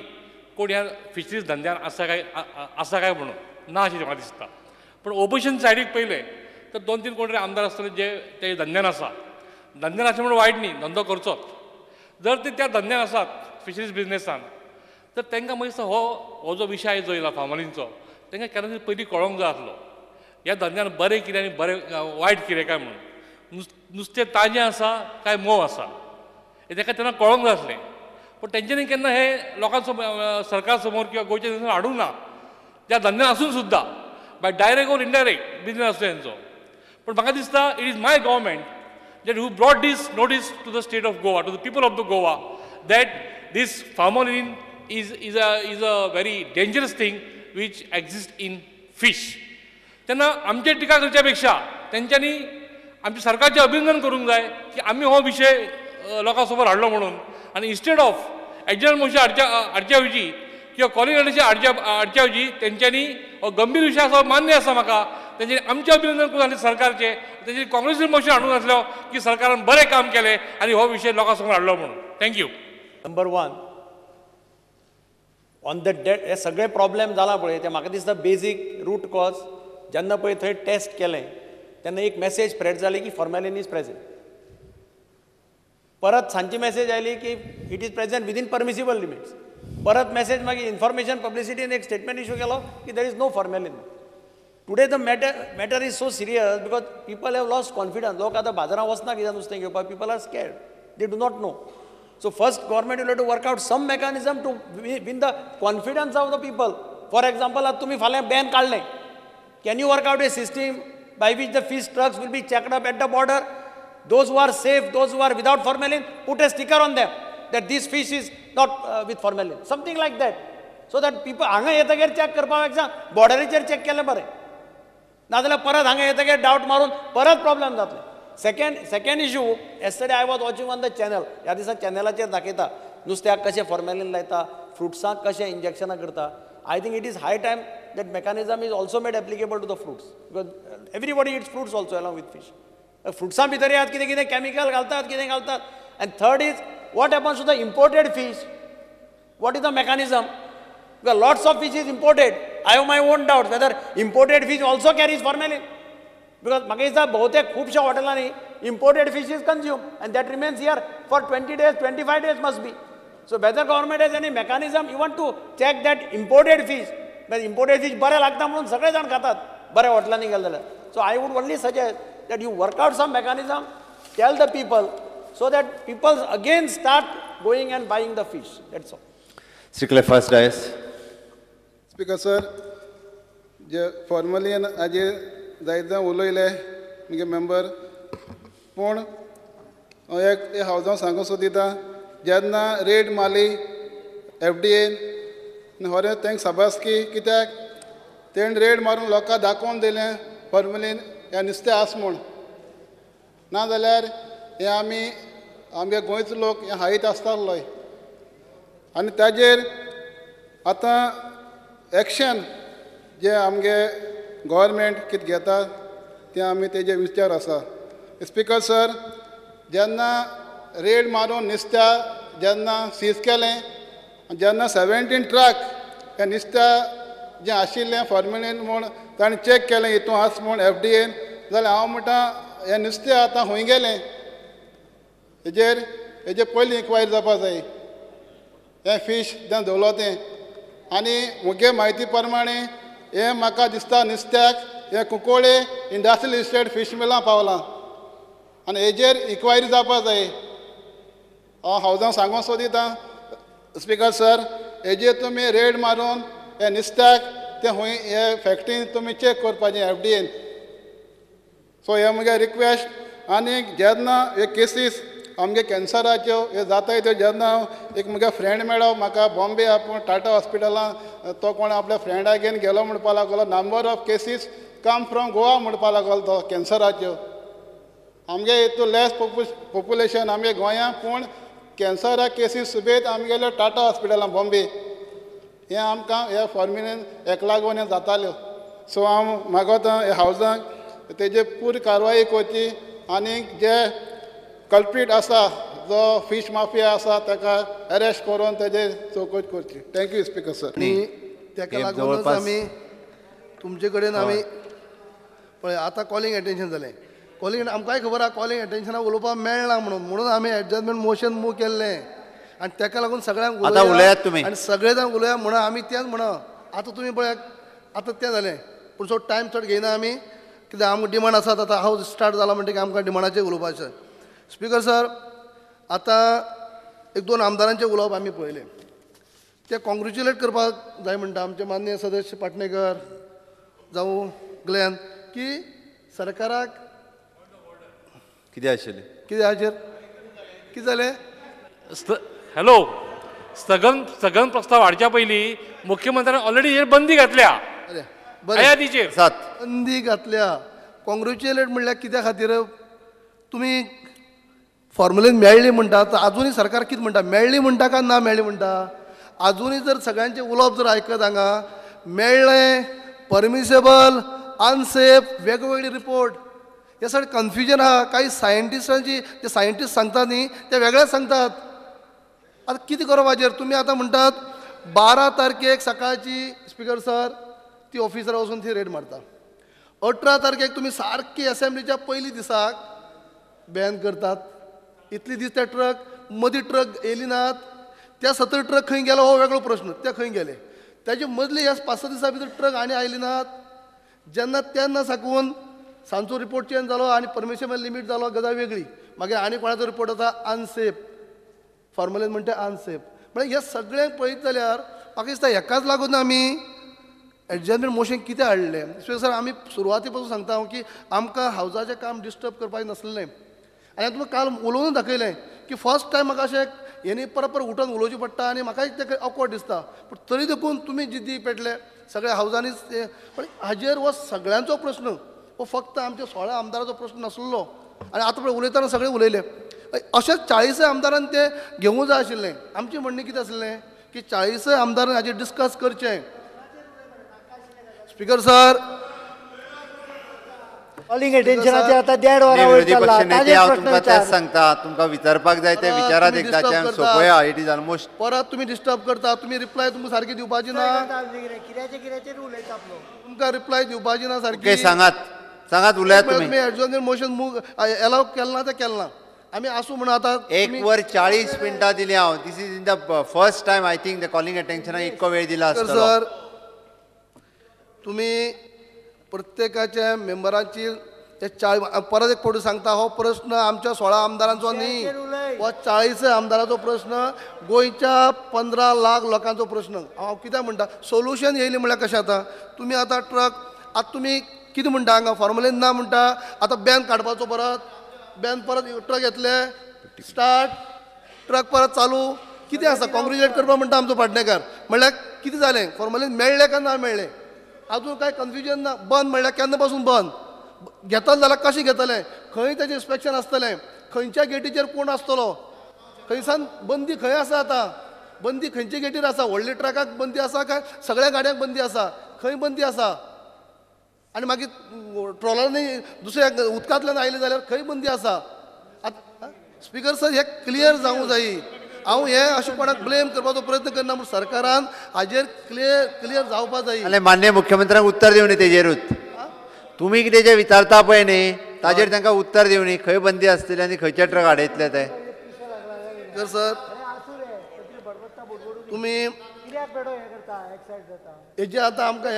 कोण ह्या फिशरीज धंद्यान आसा काय आसा काय म्हणून ना अशें म्हाका दिसता. पूण ओपोजिशन सायडीक पळयलें तर 2-3 कोण तरी आमदार आसतले जे ते धंद्यान आसा. धंद्यान आसले म्हणून वायट न्ही, धंदो करचोच. जर ते त्या धंद्यान आसात फिशरीज बिजनेसान तर तांकां मागीर दिसता हो जो विशय जो येयला फार्मलींचो तांकां केन्ना पयलीं कळोंक जाय आसलो ह्या धंद्यान बरें कितें आनी बरें वायट कितें काय म्हणून. नुस्तें ताजें आसा काय मोव आसा हें ताका तेन्ना कळोंक जाय आसलें. पूण तेंच्यांनी केन्ना हें लोकां समोर सरकार समोर किंवा गोंयच्या समोर हाडूंक ना. त्या धंद्यान आसून सुद्दां by direct or indirect business आसलो तेंचो. पूण म्हाका दिसता it is my government that who brought this notice to the state of Goa, to the people of the Goa, that this formalin is a very dangerous thing which exist in fish. तेन्ना आमचे टिका करच्या पेक्षा तेंच्यांनी आमच्या सरकारचें अभिनंदन करूंक जाय की आमी हो विशय लोकां समोर हाडलो म्हणून. आनी इन्स्टेड ऑफ एडजर्न मोशन हाडच्या ऐवजी किंवा कॉलिंग अटेन्शन हाडच्या ऐवजी तेंच्यांनी हो गंभीर विशय आसा मान्य आसा म्हाका, तेंच्यांनी आमचें अभिनंदन करूंक जाय सरकारचें. तेंच्यांनी काँग्रेसीन मोशन हाडूंक नासलो की सरकारान बरें काम केलें आनी हो विशय लोकां समोर हाडलो म्हणून. Thank you. Number 1, on the date हे सगळे प्रॉब्लेम जाला पळय ते म्हाका दिसता बेजीक रूट कॉज जेन्ना पळय थंय टेस्ट केलें तेन्ना एक मॅसेज स्प्रेड जाली की फॉर्मेलिन is present. परत सांजची मॅसेज आयली की it is present within permissible limits. परत मॅसेज मागीर इन्फॉर्मेशन पब्लिसिटीन एक स्टेटमेंट इशू केलो की there is no formalin. Today the matter is so serious because people have lost confidence. लोक आतां बाजारांत वचना कित्याक नुस्तें घेवपाक, people are scared, they do not know. So first government will have to work out some mechanism to win the confidence of the people. For example, आतां तुमी फाल्यां बॅन काडलें, can you work out a system by which the fish trucks will be checked up at the border? Those who are safe, those who are without formalin, put a sticker on them that this fish is not with formalin, something like that. So that people हांगा येतगीर check करपा पेक्षा बॉर्डरीचेर check केलें बरें, नाजाल्यार परत हांगा येतगीर डावट मारून परत प्रॉब्लेम जातले. Second issue, yesterday I was watching on the channel, ह्या दिसा चॅनलाचेर दाखयता नुस्त्याक कशें फॉर्मेलीन लायता, फ्रुट्सांक कशें इंजेक्शनां करता. I think it is high time that mechanism is also made applicable to the fruits, because everybody eats fruits also along with fish. फ्रुट्सां भितर येतात कितें कितें कॅमिकल घालतात, कितें घालतात. And third is what happens to the imported fish? What is the mechanism? Because lots of fish is imported. I have my own doubts whether imported fish also carries formalin. Because म्हाका दिसता बहुतेक खुबश्या हॉटेलांनी imported fish is consumed and that remains here for 20 days, 25 days must be. So whether government has any mechanism even to check that imported fish, because imported fish बरें लागता म्हणून सगळे जाण खातात बऱ्या हॉटेलांनी गेले जाल्यार. So I would only suggest that you work out some mechanism, tell the people, so that people again start going and buying the fish. That's all. Shri Clephas Dias. Speaker sir, J formally हाजेर जायते उलयले मुगे member, पूण हांव एक हावजांव सांगूंक सोदिता, जेन्ना red मारली एफ डी एन खरें तांकां शाबासकी, कित्याक तेणें रेड मारून लोकांक दाखोवन दिलें फॉर्मलीन हें नुस्तें आसा म्हूण. नाजाल्यार हें आमी आमगे गोंयचो लोक हें हायत आसतालो. आनी ताजेर आतां एक्शन जे आमगे गव्हर्मेंट कितें घेता तें आमी तेजे विचार आसा. स्पिकर सर, जेन्ना रेड मारून नुस्त्या जेन्ना सीज केलें, जेन्ना 17 ट्रक हे नुस्त्या जें आशिल्लें फॉर्मेलीन म्हूण ताणें चॅक केलें हितून आसा म्हूण एफ डी एन, जाल्यार हांव म्हणटा हें नुस्तें आतां खंय गेलें? हेजेर हेजे पयलीं इन्क्वायरी जावपा जाय, हें फीश जें दवरलो तें. आनी मुगे म्हायती प्रमाणे हें म्हाका दिसता नुस्त्याक हें कुंकळ्ळे इंडस्ट्रियल इस्टेट फीश मिलां पावलां आनी हेजेर इन्क्वायरी जावपा जाय. हांव हावजांक सांगूंक सोदिता स्पिकर सर, हेजेर तुमी रेड मारून हें नुस्त्याक तें खंय हे फॅक्टरीन तुमी चॅक करपाचें एफ डी एन. सो हें मुगे रिक्वेस्ट. आनी जेन्ना हे केसीस आमगे कॅन्सराच्यो हे जाताय त्यो, जेन्ना एक मुगे फ्रेंड मेळ्ळो म्हाका बॉम्बे, आपूण टाटा हॉस्पिटलान तो कोण आपल्या फ्रेंडा घेवन गेलो म्हणपा लागलो, number of cases come from Goa म्हणपा लागलो तो कॅन्सराच्यो. आमगे हितून लेस पोपुलेशन आमगे गोंयांत, पूण कॅन्सरा केसीस सुबेद आमगेल्यो टाटा हॉस्पिटलान बॉम्बे. हें आमकां ह्या फॉर्मेलीन हेका लागून हें जाताल्यो. सो हांव मागोता ह्या हावजांक तेजे पुरी कारवाई करची आनी जे कल्प्रीट आसा जो फीश माफिया आसा ताका अरेस्ट करून तेजे चवकशी करची. Thank you speaker sir. आनी ताका लागूनच आमी तुमचे कडेन आमी पळय आतां कॉलिंग एटेन्शन जालें. कॉलिंग आमकांय खबर आहा कॉलिंग एटेन्शनाक उलोवपाक मेळना म्हणून, म्हणून आमी एडजस्टमेंट मोशन मूव केल्लें आनी ताका लागून सगळ्यांक उलयात तुमी आनी सगळे जाण उलया म्हणून आमी तेंच म्हणा. आतां तुमी पळयात आतां तें जालें, पूण सो टायम चड घेयना आमी, कित्याक आमकां डिमांड आसात. आतां हावज स्टार्ट जाला म्हणटकीर आमकां डिमांडाचेर उलोवपाचें. स्पिकर सर, आतां एक दोन आमदारांचें उलोवप आमी पळयलें, ते कॉंग्रेच्युलेट करपाक जाय म्हणटा आमचे मान्य सदस्य पाटणेकर जावं ग्लॅन, की सरकाराक कितें आशिल्लें कितें हाचेर कितें जालें. हॅलो, स्थगन प्रस्ताव हाडच्या पयलीं मुख्यमंत्र्यान ऑलरेडी हेर बंदी घातल्या. बरें, बंदी घातल्या. कॉंग्रेच्युलेट म्हणल्यार कित्या खातीर तुमी फॉर्मुलेन मेळ्ळी म्हणटा, तर आजुनूय सरकार कितें म्हणटा, मेळ्ळी म्हणटा काय ना मेळ्ळी म्हणटा? आजुनूय जर सगळ्यांचें उलोवप जर आयकत हांगा मेळ्ळें, परमिसेबल, अनसेफ, वेगवेगळे रिपोर्ट, हे सगळें कन्फ्युजन आहा. काही सायंटिस्टांची जे सायंटिस्ट सांगतात न्ही ते वेगळेच सांगतात. आतां कितें करप हाजेर? तुमी आतां म्हणटात 12 तारखेक सकाळची स्पिकर सर ती ऑफिसर वचून ती रेड मारता, 18 तारखेक तुमी सारकी एसेंब्लीच्या पयलीं दिसाक बॅन करतात. इतली दीस ते ट्रक मदीं ट्रक येयली नात, त्या 17 ट्रक खंय गेलो हो वेगळो प्रश्न, ते खंय गेले ताजे मदले ह्या 5-6 दिसां भितर ट्रक आनी आयले नात. जेन्ना तेन्ना साकून सांजचो रिपोर्ट चेंज जालो आनी परमिशनल लिमीट जालो, गजाल वेगळी. मागीर आनी कोणाचो रिपोर्ट आसा अनसेफ, फॉर्मलीन म्हणटा अनसेफ. म्हळ्यार हे सगळें पळयत जाल्यार म्हाका दिसता हेकाच लागून आमी एडजस्टमेंट मोशन कितें हाडलें. स्पीकर सर, आमी सुरवाती पासून सांगता हांव की आमकां हावजाचें काम डिस्टर्ब करपाक नासलें. आनी हांवें तुमकां काल उलोवनूच दाखयलें की फर्स्ट टायम म्हाका अशें हेणी परत परत उठून उलोवचें पडटा आनी म्हाकाय तें ऑकवर्ड दिसता. पूण तरी देखून तुमी जिद्दी पेटले सगळ्या हावजांनीच. पण हाजेर हो सगळ्यांचो प्रश्न, हो फक्त आमच्या 16 आमदाराचो प्रश्न नासलो. आनी आतां पळय उलयतना सगळे उलयले, अशेंच 40 आमदारान ते घेवूंक जाय आशिल्लें. आमचें म्हणणें कितें आसलें की 40 आमदारान हाजेर डिस्कस करचें. स्पीकर सर, कॉलिंग अटेन्शनाचेर आतां 1.5 वरां वयर चल्ला. हांव तुमकां तेंच सांगता, तुमकां विचारपाक जाय ते विचारात एकदाचें आनी सोंपोया. It is almost. परत तुमी डिस्टर्ब करता, तुमी रिप्लाय तुमकां सारकी दिवपाची ना, तुमकां रिप्लाय दिवपाची ना सारकी. सांगात सांगात, उलयात तुमी. तुमी एडजॉर्नमेंट मोशन मूव एलाव केलें ना तें केलें ना, आमी आसूं म्हणून आतां 1 वर 40 मिनटां दिली हांव. This is in the first time I think the calling अटेन्शनाक इतको वेळ दिला आसतलो. सर, तुमी प्रत्येकाच्या मेंबरांची ते 40 परत एक फावटी सांगता, हो प्रश्न आमच्या 16 आमदारांचो न्ही, हो 40 आमदारांचो प्रश्न, गोंयच्या 15 लाख लोकांचो प्रश्न. हांव कित्याक म्हणटा सोल्युशन येयलें म्हणल्यार कशें आतां तुमी आतां ट्रक आतां तुमी कितें म्हणटा हांगा फॉर्मलीन ना म्हणटा, आतां बॅन काडपाचो, परत बॅन, परत ट्रक येतले स्टार्ट, ट्रक परत चालू. कितें आसा कॉंग्रेच्युलेट करपाक म्हणटा आमचो पाटणेकार, म्हणल्यार कितें जालें फॉर्मलीन मेळ्ळें काय ना मेळ्ळें, आजून कांय कन्फ्युजन ना. बंद म्हणल्यार केन्ना पासून बंद घेतले जाल्यार कशें घेतलें, खंय तेजें इन्स्पेक्शन आसतलें, खंयच्या गेटीचेर कोण आसतलो, खंयसान बंदी खंय आसा, आतां बंदी खंयच्या गेटीर आसा, व्हडल्या ट्रकाक बंदी आसा काय सगळ्या गाडयांक बंदी आसा, खंय बंदी आसा, आनी मागीर ट्रॉलरांनी दुसऱ्या उदकांतल्यान आयले जाल्यार खंय बंदी आसा. आतां स्पीकर सर, हें क्लियर जावंक जाय. हांव हें अशें कोणाक ब्लेम करपाचो प्रयत्न करना, पूण सरकारान हाजेर क्लियर क्लियर जावपा जाय. आनी माननीय मुख्यमंत्र्यांक उत्तर दिवनी तेजेरूच. तुमी कितें जें विचारता पळय न्ही ताजेर तांकां उत्तर दिवनी, खंय बंदी आसतली आनी खंयचे ट्रक आडयतले ते. स्पीकर सर, तुमी हेजे आतां आमकां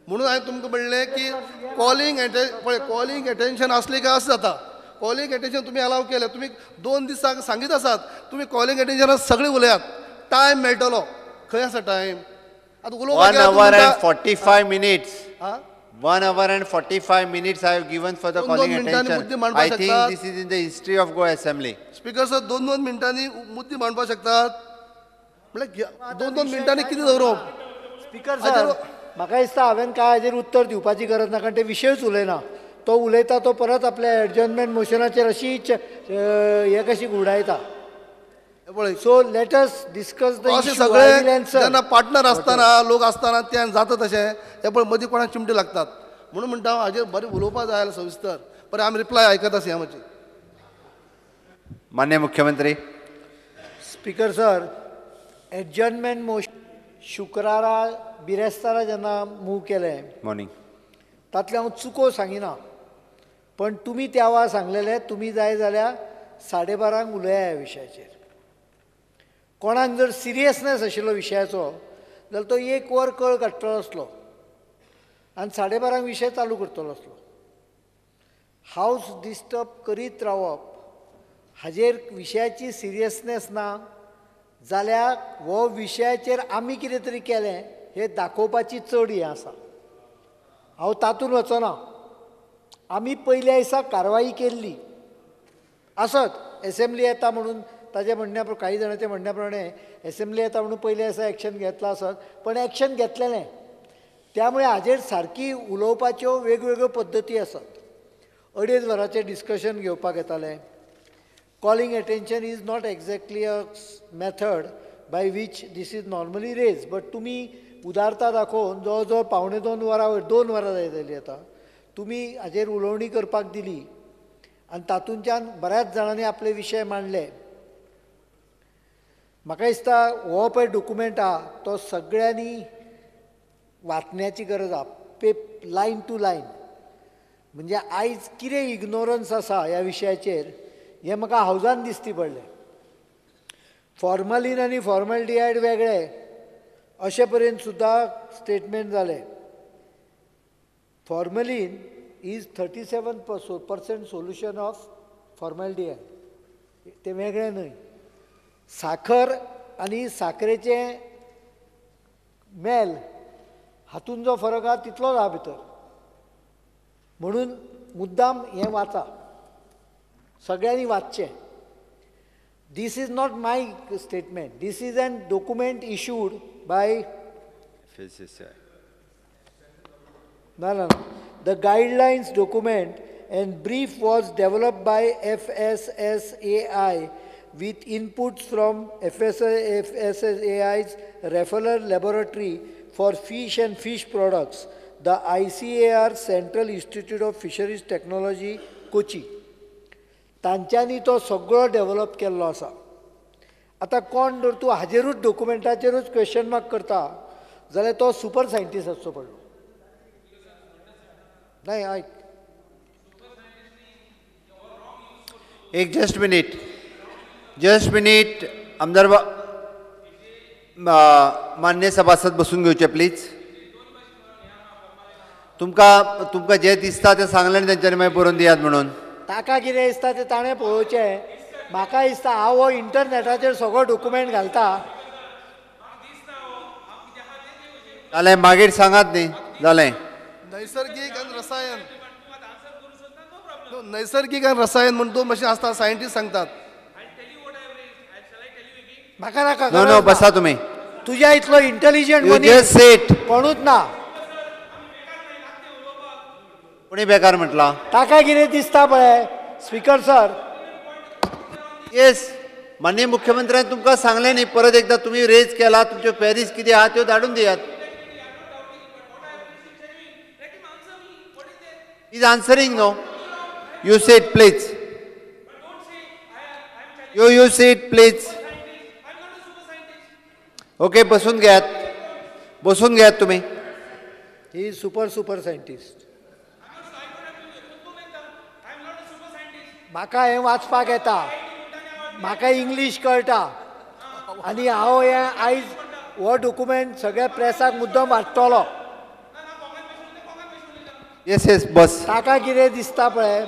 म्हणून हांवें तुमकां म्हणलें की कॉलिंग पळय कॉलिंग एटेन्शन आसली काय अशें जाता. कॉलिंग एटेन्शन तुमी अलाव केलें, तुमी 2 दीस सांगीत आसात तुमी कॉलिंग एटेन्शनाक सगळें उलयात, टायम मेळटलो. खंय आसा टायम आतां उलोवपाक? 1 hour and 45 minutes. 1 hour and 45 minutes I have given for the calling attention. I think this is in the history of Goa Assembly. Speaker sir, 2-2 मिनटांनी मुद्दे मांडपाक शकतात, म्हणल्यार 2-2 मिनटांनी कितें दवरप? स्पीकर सर, म्हाका दिसता हांवें काय हाजेर उत्तर दिवपाची गरज ना, कारण ते विशयूच उलयना. तो उलयता तो परत आपल्या एडजॉर्नमेंट मोशनाचेर अशी हे कशी घुंवडायता. So let us discuss the अशें सगळे जेन्ना पार्टनर आसतना लोक आसतना ते जाता तशें. हे पळय मदीं कोणाक चिमटे लागतात, म्हणून म्हणटा हांव हाजेर बरें उलोवपाक जाय सविस्तर. बरें आमी रिप्लाय आयकत आसा ह्या मातशी. माननीय मुख्यमंत्री. स्पीकर सर, एडजॉर्नमेंट मोशन शुक्रारा बिरेस्तारा जेन्ना मूव केलें मॉर्निंग, तातलें हांव चुको सांगिना, पण तुमी त्या वेळार सांगलेले तुमी जाय जाल्यार 12:30 उलया ह्या विशयाचेर. कोणाक जर सिरियसनेस आशिल्लो विशयाचो जाल्यार तो 1 वर कळ काडटलो आसलो आनी 12:30 विशय चालू करतलो आसलो. हावज डिस्टर्ब करीत रावप हाजेर विशयाची सिरियसनेस ना जाल्यार हो विशयाचेर आमी कितें तरी केलें हें दाखोवपाची चड हें आसा. हांव तातूंत वचना. आमी पयल्या दिसा कारवाई केल्ली आसत, एसेंब्ली येता म्हणून ताजे म्हणण्या काही जाणांच्या म्हणण्या प्रमाणे एसेंब्ली येता म्हणून पयल्या दिसा एक्शन घेतला आसत, पण एक्शन घेतलेलें. त्यामुळे हाजेर सारकी उलोवपाच्यो वेगवेगळ्यो पद्दती आसात. 2.5 वरांचें डिस्कशन घेवपाक येतालें. Calling attention is not exactly a method by which this is normally raise, but तुमी उदारता दाखोवन जवळ जवळ 1.75 वरां वयर 2 वरां जाय जालीं आतां तुमी हाजेर उलोवणी करपाक दिली आनी तातूंतल्यान बऱ्याच जाणांनी आपले विशय मांडले. म्हाका दिसता हो पळय डॉक्युमेंट आहा तो सगळ्यांनी वाचण्याची गरज आहा, लायन टू लायन. म्हणजे आयज कितें इग्नोरन्स आसा ह्या विशयाचेर हें म्हाका हावजान दिश्टी पडलें. फॉर्मलीन आनी फॉर्मल्डिहायड वेगळे अशें पर्यंत सुद्दां स्टेटमेंट जालें. Formalin is 37% solution of formaldehyde, तें वेगळें न्हय. साखर आनी साखरेचें मेल हातून जो फरक आहा तितलोच आहा भितर. म्हणून मुद्दाम हें वाचा, सगळ्यांनी वाचचें. This is not my statement, this is an document issued by FSSAI. ना ना, the guidelines document and brief was developed by FSSAI with inputs from FSSAI's referral laboratory for fish and fish products, the ICAR Central Institute of Fisheries Technology, Kochi. तांच्यांनी तो सगळो develop केल्लो आसा. आतां कोण जर तूं हाजेरूच डॉक्युमेंटाचेरूच क्वेश्चन मार्क करता जाल्यार तो सुपर सायंटिस्ट आसचो पडलो. नाही आयक, एक जस्ट मिनीट, जस्ट मिनीट. आमदार मान्य सभासद बसून घेवचे प्लीज. तुमकां तुमकां जें दिसता तें सांगलें न्ही तेंच्यांनी, मागीर बरोवन दियात म्हणून. ताका कितें दिसता तें ताणें पळोवचें. म्हाका दिसता हांव हो इंटरनॅटाचेर सगळो डॉक्युमेंट घालता. जालें, मागीर सांगात न्ही. जालें. नैसर्गिक आनी रसायन, नैसर्गिक आनी रसायन म्हूण दोन भाशेन आसता, सायंटिस्ट सांगतात. म्हाका नाका. नो नो, बसा तुमी. तुज्या इतलो इंटेलिजंट मनीस कोणूच ना. कोणी बेकार म्हटला? ताका कितें दिसता पळय स्पीकर सर. येस, माननीय मुख्यमंत्र्यान तुमकां सांगलें न्ही, परत एकदा तुमी रेज केला, तुमच्यो क्वेरीज कितें आहा त्यो धाडून दियात. Is answering no. You sit please. You sit please. Okay, बसून घेयात, बसून घेयात तुमी. ही सुपर सुपर सायंटिस्ट. म्हाका हें वाचपाक येता, म्हाका इंग्लीश कळटा, आनी हांव हें आयज हो डॉक्युमेंट सगळ्या प्रेसाक मुद्दम वाडटलो. येस येस, बस. ताका कितें दिसता पळय,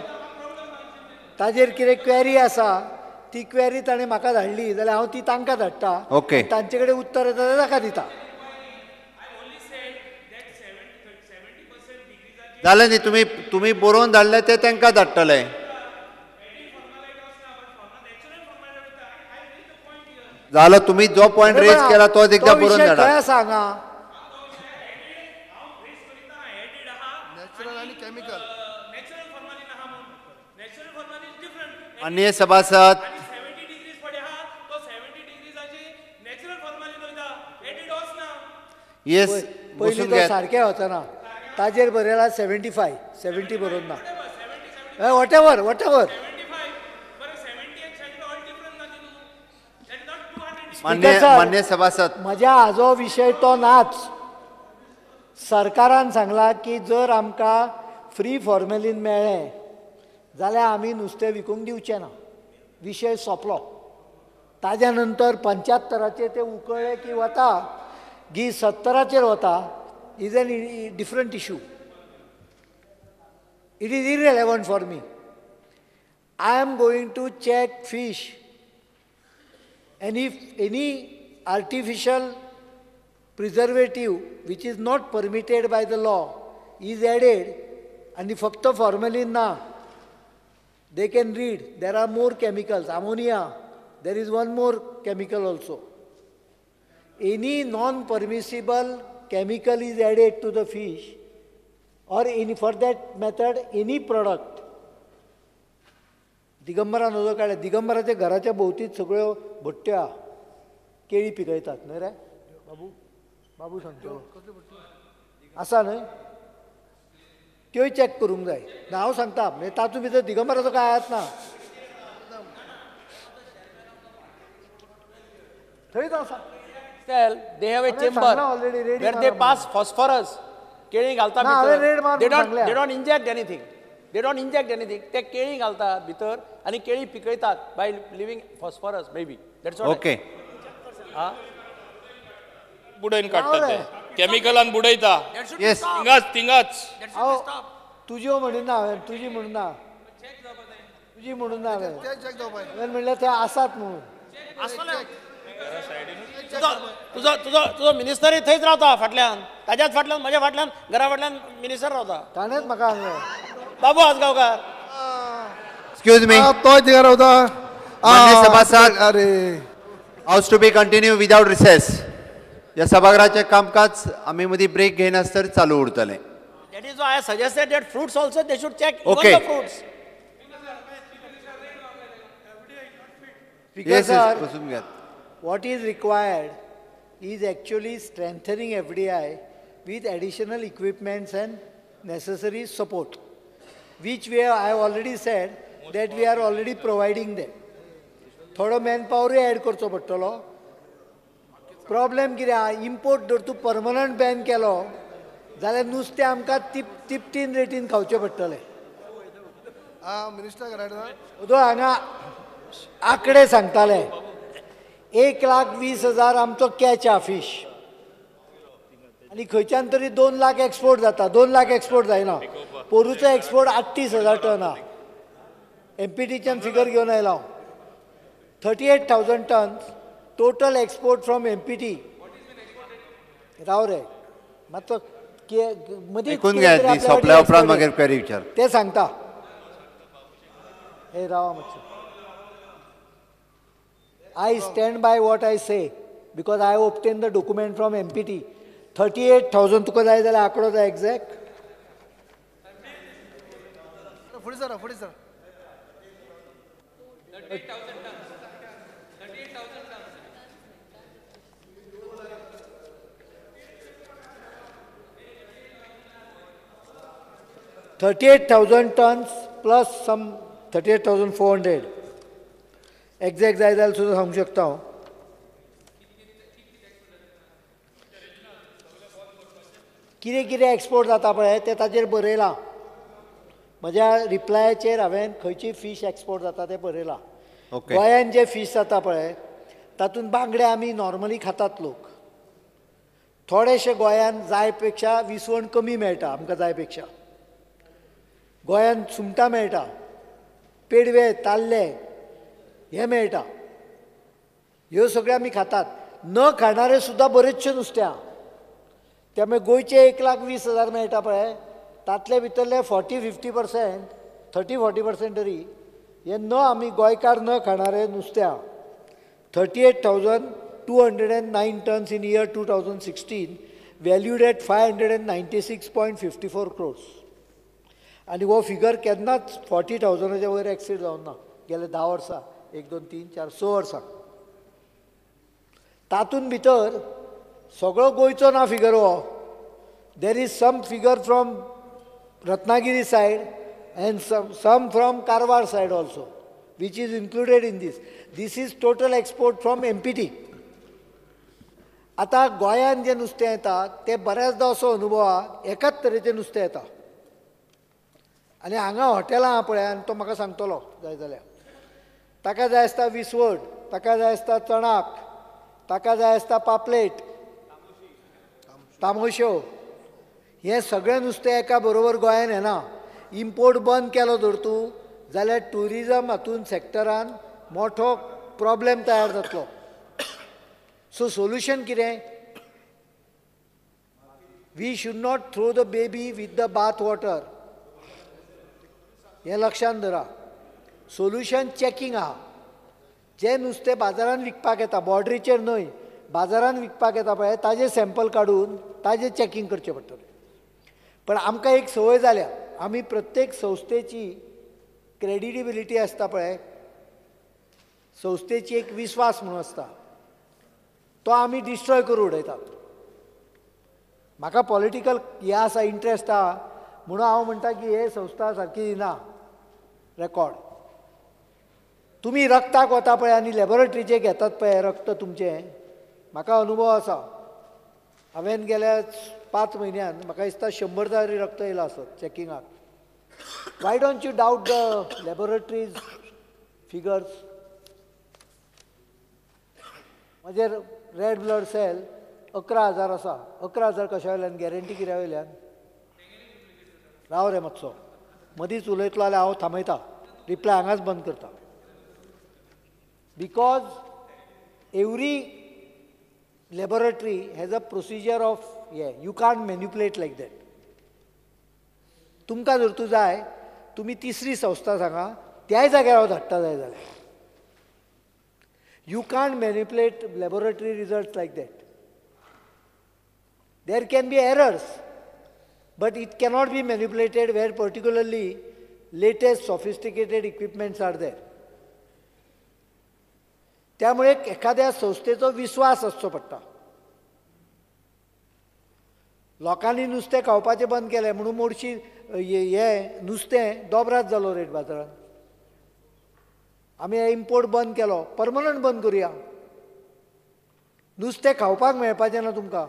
ताजेर कितें क्वेरी आसा ती क्वेरी ताणें म्हाका धाडली जाल्यार हांव ती तांकां धाडटा. ओके, तांचे कडेन उत्तर येता जाल्यार ताका दिता. जालें न्ही, तुमी तुमी बरोवन धाडलें तें तांकां धाडटले. जालो, तुमी जो पॉयंट रेज केला तोच एकदा बरोवन धाडा. खंय आसा हांगा? माननीय सभासद, येस, पयलीं तो सारकें वचना, ताजेर बरयला 75, 70 बरोवन ना. What ever, what ever. मान्य सभासद, म्हज्या हाजो विशय तो नाच. सरकारान सांगला की जर आमकां फ्री फॉर्मेलीन मेळ्ळें जाल्यार आमी नुस्तें विकूंक दिवचें ना. विशय सोंपलो. ताज्या नंतर 75चेर ते उकळ्ळे की वता गी 70चेर वता is an different issue. It is irrelevant for me. I am going to check fish, and if any artificial preservative which is not permitted by the law is added, आनी फक्त फॉर्मेलीन ना, they can read, there are more chemicals, ammonia, there is one more chemical also. Any non-permissible chemical is added to the fish, or any, for that matter, any product. दिगंबरान उजो काडल्या, दिगंबराच्या घराच्या भोंवतीच सगळ्यो भट्ट्यो आहा, केळी पिकयतात न्हय रे बाबू? बाबू सांगतलो आसा न्हय, त्योय चॅक करूंक जाय. ना हांव सांगता, म्हणजे तातूंत भितर दिगंबराचो कांय हात ना, थंयच आसा. They have a chamber where they pass phosphorus. केळी घालता भितर. They don't inject anything. They don't inject anything. ते केळी घालता भितर आनी केळी पिकयतात by leaving phosphorus maybe. That's all. Okay. बुडोवन काडटा ते केमिकलान बुडयता. तिंगाच तिंगाच. तुज्यो म्हणून हांवें तुजी म्हणून ना, तुजी म्हणून ना हांवें म्हणल्यार ते आसात म्हणून. तुजो तुजो तुजो मिनिस्टरूय थंयच रावता फाटल्यान, ताज्याच फाटल्यान, म्हज्या फाटल्यान, घरा फाटल्यान मिनिस्टर रावता. ताणेंच म्हाका सांगलें. बाबू आजगांवकार. एक्सक्यूज मी, तोय थिंगा रावता. मान्य सभासद, अरे house to be continue without recess. ह्या सभागृहाचें कामकाज आमी मदीं ब्रेक घेयनासतना चालू उरतलें. That is why I suggested that fruits also they should check. Okay. Even the fruits. Yes, yes, what is required is actually strengthening FDI with additional equipments and necessary support, which we have, I have already said that we are already providing them. थोडो मॅनपावरूय Adv करचो पडटलो. Problem कितें आहा, import जर तूं permanent Ben केलो जाल्यार नुस्तें आमकां तिपटीन रेटीन खावचें पडटलें. उदो हांगा आंकडे सांगताले, 1,20,000 आमचो कॅच आहा फीश, आनी खंयच्यान तरी 2 लाख एक्सपोर्ट जाता. 2 लाख एक्सपोर्ट जायना, पोरूचो एक्सपोर्ट 38,000 टन आहा. एमपीटीच्यान फिगर घेवन आयला हांव. 38,000 tons total export from MPT. राव रे मातसो मदीं सोंपल्या उपरांत मागीर क्वेरी विचार ते सांगता. हे रावा मातशें. I stand by what I say because I obtained the document from MPT. 38,000 तुका जाय जाल्यार आंकडो जाय एग्जॅक्ट. फुडें सर, फुडें sir. 38,000 tons plus some 38,400. Exact जाय जाल्यार सुद्दां सांगूंक शकता हांव. कितें कितें एक्सपोर्ट जाता पळय तें ताजेर बरयलां. म्हज्या रिप्लायाचेर हांवें खंयची फीश एक्सपोर्ट जाता तें बरयलां. गोंयान जे फीश जाता पळय तातूंत बांगडे आमी नॉर्मली खातात लोक. थोडेशे गोंयान जाय पेक्षा विसवण कमी मेळटा आमकां जाय पेक्षा. गोंयान सुंगटां मेळटा, पेडवे, ताल्ले हे मेळटा. ह्यो सगळ्यो आमी खातात. न खाणारे सुद्दां बरेचशे नुस्तें आहा. त्यामुळे गोंयचे 1,20,000 मेळटा पळय तातले भितरले 40-50%, 30-40% तरी हे न आमी गोंयकार न खाणारे नुस्तें आहा. 38,209 tons in year 2016 valued at 596.54 crores. आनी हो फिगर केन्नाच 40,000 वयर एक्सीड जावंक ना गेले 10 वर्सां, 1 2 3 4 6 वर्सां. तातूंत भितर सगळो गोंयचो ना फिगर हो. There is some figure from Ratnagiri side and some from Karwar side also, which is included in this. This is total export from MPT. आतां गोंयांत जें नुस्तें येता तें बऱ्याचदां असो अनुभव आहा, एकाच तरेचें नुस्तें येता. आनी हांगा हॉटेलां आहा पळय, आनी तो म्हाका सांगतलो जाय जाल्यार, ताका जाय आसता विसवण, ताका जाय आसता चणाक, ताका जाय आसता पापलेट, तामोश्यो. हें सगळें नुस्तें एका बरोबर गोंयान येना. इम्पोर्ट बंद केलो जर तूं जाल्यार ट्युरिजम हातून सॅक्टरान मोठो प्रॉब्लेम तयार जातलो. सो सोल्युशन कितें? We should not throw the baby with the bath water. हें लक्षांत धरा. सोल्युशन चॅकिंग आहा. जें नुस्तें बाजारान विकपाक येता, बॉर्डरीचेर न्हय, बाजारान विकपाक येता पळय ताजें सॅम्पल काडून ताजें चॅकिंग करचें पडटलें. पण आमकां एक संवय जाल्या, आमी प्रत्येक संस्थेची क्रेडिबिलिटी आसता पळय, संस्थेची एक विस्वास म्हणून आसता, तो आमी डिस्ट्रॉय करून उडयतात. म्हाका पॉलिटिकल हें आसा, इंट्रस्ट आहा म्हणून हांव म्हणटा की हे संस्था सारकी ना रेकॉर्ड. तुमी रक्ताक वता पळय आनी लॅबोरेटरीचें घेतात पळय रक्त तुमचें, म्हाका अनुभव आसा. हांवें गेल्या 5 म्हयन्यान म्हाका दिसता 100 तरी रक्त येयलां आसत चॅकिंगाक. Why don't you doubt the laboratories figures? म्हजेर रेड ब्लड सेल 11,000 आसा. 11,000 कशा वयल्यान गॅरंटी कित्या वयल्यान? राव रे मातसो, मदींच उलयतलो जाल्यार हांव थांबयता, रिप्लाय हांगाच बंद करता. Because every laboratory has a procedure of hey, you can't manipulate like that. तुमकां जर तूं जाय तुमी तिसरी संस्था सांगा, त्याय जाग्यार हांव धाडटा जाय जाल्यार. You can't manipulate laboratory results like that. There can be errors, but it cannot be manipulated where particularly latest sophisticated equipments are there. त्यामुळे एखाद्या संस्थेचो विश्वास आसचो पडटा. लोकांनी नुस्तें खावपाचें बंद केलें म्हणून मोडशी हें नुस्तें दोबरात जालो रेट बाजारांत. आमी इम्पोर्ट बंद केलो, परमनंट बंद करुया. नुस्तें खावपाक मेळपाचें ना तुमकां,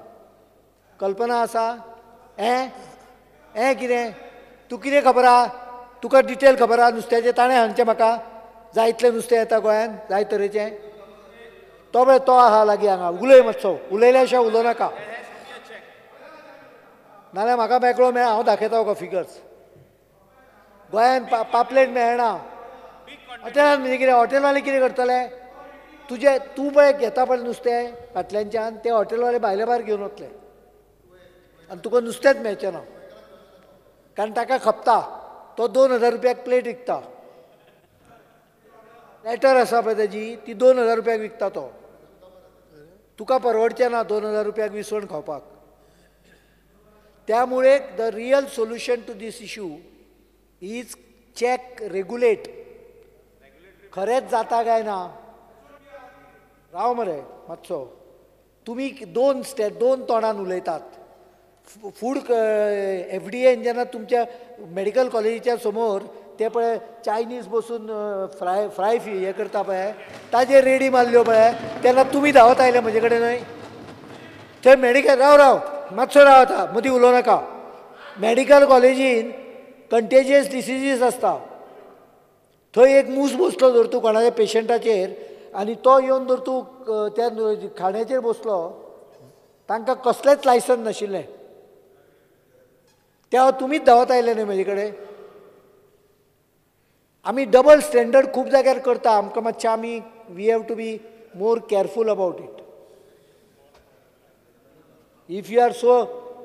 कल्पना आसा? हें हें कितें तूं कितें खबर आहा? तुका डिटेल खबर आहा नुस्त्याचें? ताणें सांगचें म्हाका जाय इतलें नुस्तें येता गोंयांत, जाय तरेचें. तो पळय तो आहा लागीं हांगा, उलय मातसो, उलयल्या शिवाय उलोवं नाका, नाल्यार म्हाका मेकळो मेळ, हांव दाखयता तुका फिगर्स. गोंयांत पापलेट मेळना हॉटेलान. म्हणजे कितें हॉटेलवाले कितें करतले? तुजें तूं पळय घेता पळय नुस्तें फाटल्यानच्यान, ते हॉटेलवाले भायले भायर घेवन वतले आनी तुका नुस्तेंच मेळचें ना, कारण ताका खपता. तो 2,000 रुपयाक प्लेट विकता, प्लॅटर आसा पळय ताजी, ती 2,000 रुपयाक विकता तो. तुका परवडचें ना 2,000 रुपयाक विसवण खावपाक. त्यामुळे the real solution to this issue is check, regulate. खरेंच जाता काय ना? राव मरे मातसो, तुमी दोन स्टेप दोन तोंडान उलयतात. फूड FDA जेन्ना तुमच्या मेडिकल कॉलेजीच्या समोर ते पळय चायनीज बसून फ्राय फ्राय फी हें करता पळय, ताजेर रेडी मारल्यो पळय, तेन्ना तुमी धांवत आयले म्हजे कडेन न्हय? थंय मेडिकल, राव राव मातसो राव आतां, मदीं उलोवं नाका. मेडिकल कॉलेजीन कंटेजियस डिसिजीस आसता, थंय एक मूस बसलो जर तूं कोणाच्या पेशंटाचेर आनी तो येवन जर तूं त्या खाण्याचेर बसलो, तांकां कसलेंच लायसन्स नाशिल्लें. त्या तुमीच धांवत आयले न्हय म्हजे कडेन? आमी डबल स्टँडर्ड खूब जाग्यार करता. आमकां मातशें आमी we have to be more careful about it. If you are so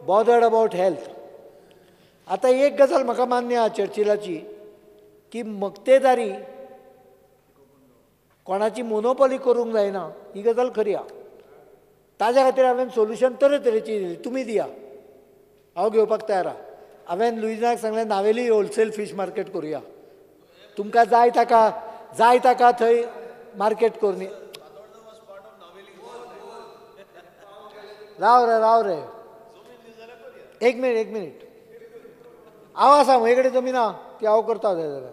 bothered about health. आतां एक गजाल म्हाका मान्य आहा चर्चिलाची, की मक्तेदारी कोणाची मोनोपॉली करूंक जायना, ही गजाल खरी आहा. ताज्या खातीर हांवें सोल्युशन तरेतरेची दिली, तुमी दिया, हांव घेवपाक तयार आहा. हांवें लुईजाक सांगलें नावेली होलसेल फीश मार्केट करुया, तुमकां जाय ताका जाय ताका थंय मार्केट करून. राव रे राव रे, एक मिनीट एक मिनीट, हांव आसा म्हजे कडेन जमीन आहा ती हांव करता जाय जाल्यार.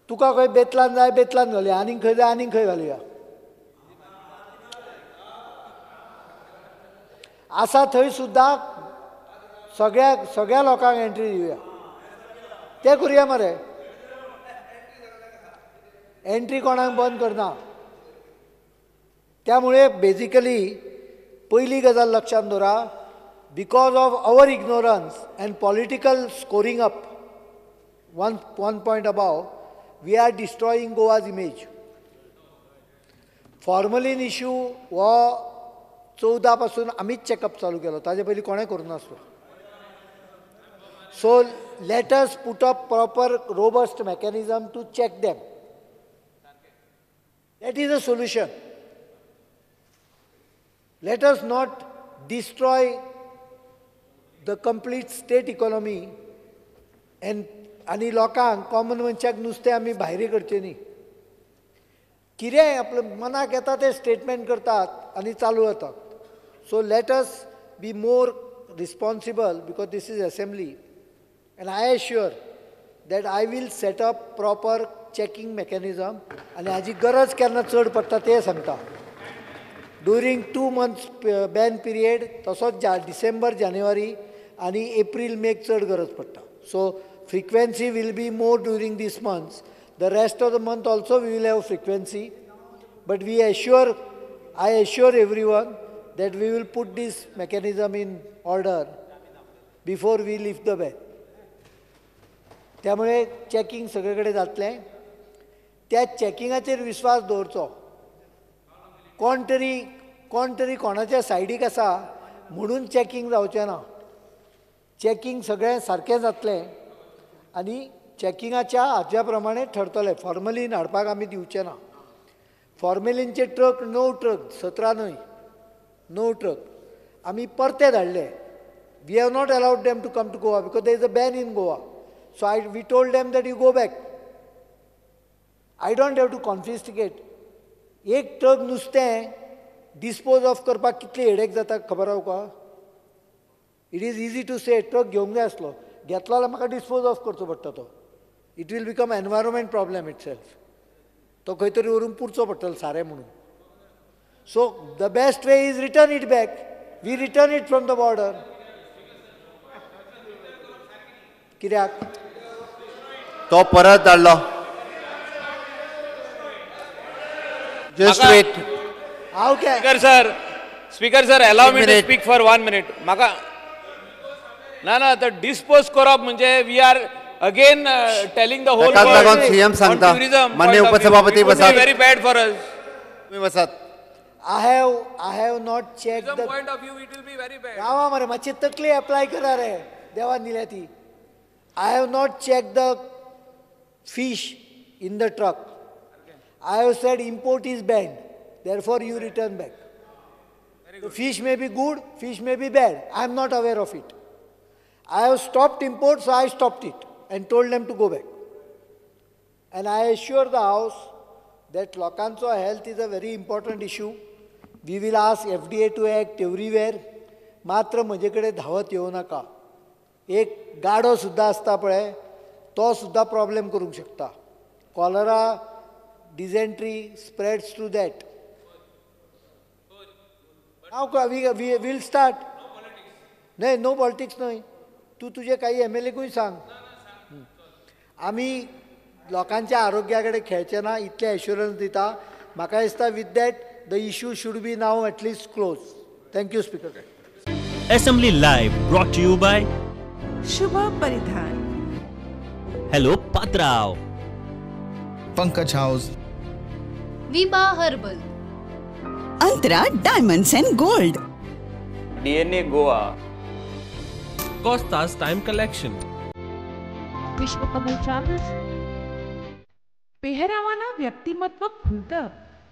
तुका खंय बेतलान जाय बेतलान घालया, आनीक खंय जाय आनीक खंय घालया. आसा थंय सुद्दां सगळ्या सगळ्या लोकांक एंट्री दिवया, ते करुया मरे. एंट्री कोणाक बंद करना. त्यामुळे बेजिकली पयली गजाल लक्षांत दवरा, because of our ignorance and political scoring up one point above, we are destroying Goa's image. Formalin issue हो 14 पासून आमीच चॅकअप चालू केलो, ताजे पयलीं कोणें करूं नासलो. So let us put up proper robust mechanism to check them. That is a solution. Let us not destroy the complete state economy and आनी लोकांक कॉमन मनशाक नुस्तें आमी भायर करचें न्ही. कितेंय आपल्या मनाक येता तें स्टेटमेंट करतात आनी चालू जातात. So let us be more responsible because this is assembly and I assure that I will set up proper checking mechanism. आनी हाजी गरज केन्ना चड पडटा तें सांगता. ड्युरींग 2 months ban period, तसोच डिसेंबर जानेवारी आनी एप्रील मेक चड गरज पडटा. So frequency will be more during these months. The rest of the month also we will have frequency. But we assure, I assure everyone that we will put this mechanism in order before we lift the ban. त्यामुळे checking सगळे कडेन जातलें. त्या चॅकिंगाचेर विस्वास दवरचो. कोण तरी कोणाच्या सायडीक आसा म्हणून चॅकिंग जावचें ना. चॅकिंग सगळें सारकें जातलें आनी चॅकिंगाच्या हाज्या प्रमाणे ठरतलें. फॉर्मलीन हाडपाक आमी दिवचे ना. फॉर्मेलिनचे ट्रक 9 ट्रक, 17 न्हय, 9 ट्रक आमी परते धाडले. We have not allowed them to come to Goa because there is a ban in Goa. So we told them that you go back. I don't have to confiscate. एक truck नुस्तें dispose of करपाक कितली headache जाता खबर आसा तुका? It is easy to say truck घेवंक जाय आसलो, घेतलो जाल्यार म्हाका डिस्पोज ऑफ करचो पडटा तो. It will become environment problem itself. तो खंय तरी व्हरून पुरचो पडटलो सारें म्हणून. So the best way is return it back. We return it from the border. कित्याक तो परत धाडलो? Just wait. Speaker sir, allow me to speak for 1 minute. म्हाका ना ना तर डिस्पोज करप म्हणजे we are again telling the whole world CM सांगता. मान्य उपसभापती बसात. Very bad for us. तुम्ही बसात. I have not checked the point of view, it will be very bad. रावा मरे, मातशी तकली अप्लाय करा रे, देवान दिल्या ती. I have not checked the fish in the truck. I have said import is banned, therefore you return back. The fish may be good, fish may be bad. I am not aware of it. I have stopped import, so I stopped it and told them to go back. And I assure the house that लोकांचो health is a very important issue. We will ask FDA to act everywhere. मात्र म्हजे कडेन धांवत येवं नाका. एक गाडो सुद्दां आसता पळय, तो सुद्दां प्रॉब्लेम करूंक शकता. Cholera, dysentery spreads through that. हांव we will start. न्हय, नो पॉलिटिक्स न्हय. तूं तुजे काही MLA सांग. आमी लोकांच्या आरोग्या कडेन खेळचे ना इतलें एश्युरन्स दिता. म्हाका दिसता with that the issue should be now at least close. Thank you speaker. Assembly live brought to you by Shubh Paridhan, hello Patrav, Pankaj house, Vibha herbal, Antara diamonds and gold, DNA Goa, Costa's time collection, Vishwakamal travels. पेहरावानं व्यक्तिमत्व खुलतं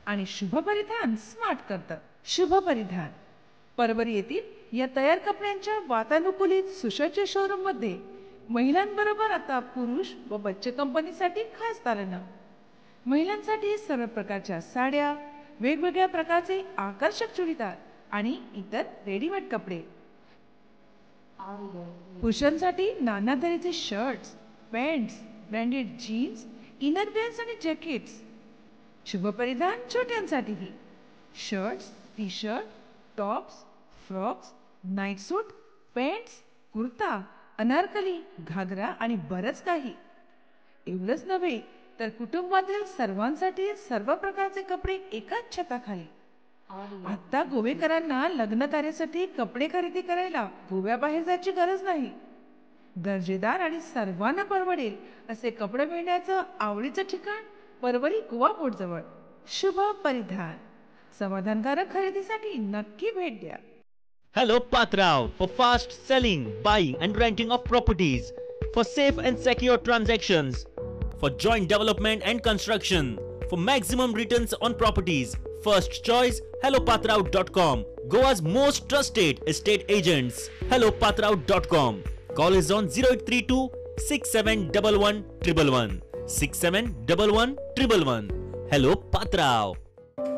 आणि शुभ परिधान smart करतं. शुभ परिधान परवरी येथील या तयार कपड्यांच्या वातानुकूलित सुसज्ज शोरूममध्ये महिलांबरोबर आता पुरुष व बच्चे कंपनीसाठी खास दालनं. महिलांसाठी सर्व प्रकारच्या साड्या, वेगवेगळ्या प्रकारचे आकर्षक चुडीदार आणि इतर रेडीमेड कपडे. पुरुषांसाठी नाना तऱ्हेचे shirts, pants, branded jeans, innerwears आणि jackets. शुभपरिधान छोट्यांसाठीही shirts, T shirt, tops, frocks, night suit, pants, kurta, anarkali, ghagra आणि बरंच काही. एवढंच नव्हे तर कुटुंबातील सर्वांसाठी सर्व प्रकारचे कपडे एकाच छताखाली. आता गोवेकरांना लग्न कार्यासाठी कपडे खरेदी करायला गोव्याबाहेर जायची गरज नाही. दर्जेदार आणि सर्वांना परवडेल असे कपडे मिळण्याचं आवडीचं ठिकाण परवरी गोवा पोर्टजवळ. शुभ परिधान, समाधानकारक खरेदीसाठी नक्की भेट द्या. Hello Patrav, for fast selling, buying and renting of properties, for safe and secure transactions, for joint development and construction, for maximum returns on properties. First choice, hellopatrav.com, Goa's most trusted estate agents. hellopatrav.com. Call is on 0832 6711 111, 6711 111. Hello Patrav.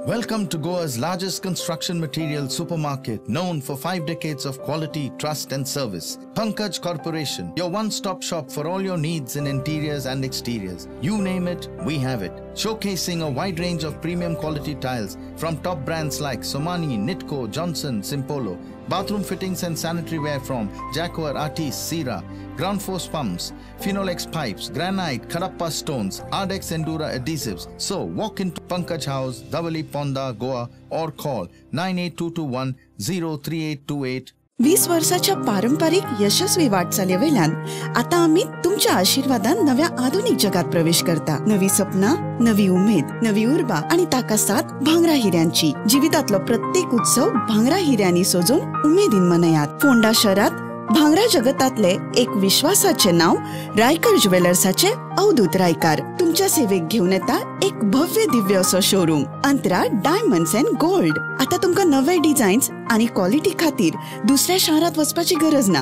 Welcome to Goa's largest construction material supermarket, known for 5 decades of quality, trust and service. Pankaj Corporation, your one-stop shop for all your needs in interiors and exteriors. You name it, we have it. Showcasing a wide range of premium quality tiles from top brands like Somani, Nitco, Johnson, Simpolo. Bathroom fittings and sanitary ware from Jaguar, Artis, Sira. ground force pumps, Finolex pipes, granite, Kadappa stones, Ardex Endura adhesives. So walk into Pankaj House, Davali Ponda, Goa or call 98221 03828. 20 वर्साच्या पारंपरिक यशस्वी वाटचालीवेल्यान आता आमी तुमच्या आशीर्वादान नव्या आधुनिक जगात प्रवेश करता. नवी सपना, नवी उमेद, नवी उर्बा आणि ताका साथ भांगरा हिऱ्यांची. जिवितातलो प्रत्येक उत्सव भांगरा हिऱ्यांनी सजोवन उमेदीन मनयात. फोंडा शहरात भांगरा जगतातले एक विश्वासाचे नाव रायकर ज्वेलर्साचे अवधूत रायकार तुमच्या सेवेक घेऊन येता एक भव्य दिव्य असो showroom Antara diamonds and gold. आता तुमका नवे डिझाईन्स आणि क्वालिटी खातीर दुसऱ्या शहरात वचपाची गरज ना.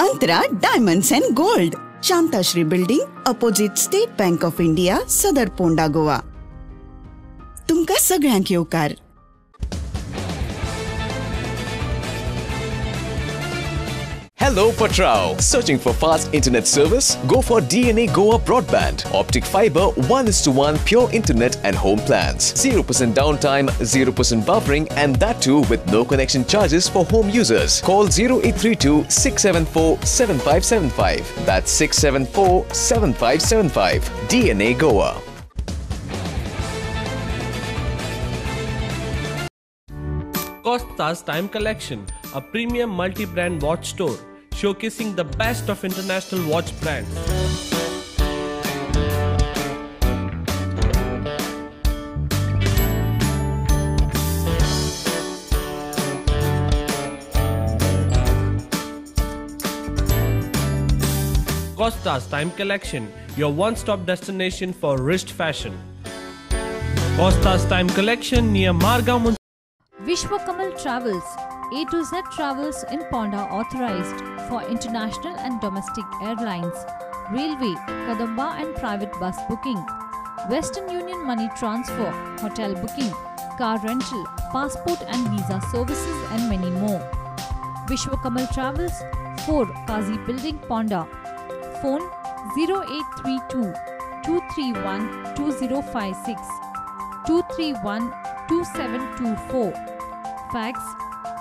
Antara diamonds and gold, Shantashri building, opposite State Bank of India, Sadar Ponda, Goa. तुमका सगळ्यांक येवकार. Hello Patrao! Searching for fast internet service? Go for DNA Goa Broadband. Optic fiber, 1:1 pure internet and home plans. 0% downtime, 0% buffering, and that too with no connection charges for home users. Call 0832 674 7575. That's 674 7575. DNA Goa. Costa's Time Collection, a premium multi-brand watch store showcasing the best of international watch brands. Costa's Time Collection, your one-stop destination for wrist fashion. Costa's Time Collection near Margao. Vishwakamal Travels, A to Z Travels in Ponda, authorized for international and domestic airlines, railway, Kadamba and private bus booking, Western Union money transfer, hotel booking, car rental, passport and visa services and many more. Vishwakamal Travels, 4 Kazi Building, Ponda. Phone 0832 231 2056 231 2724. Fax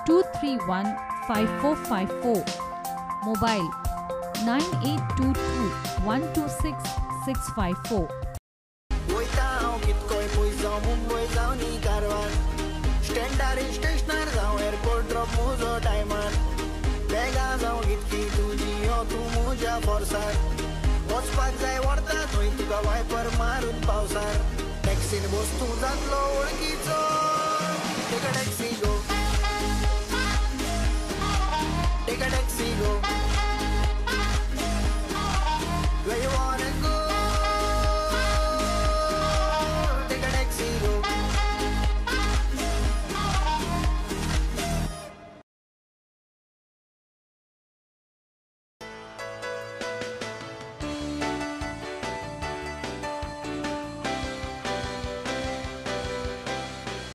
231 5454. Mobile 9822 126 654. Taxi.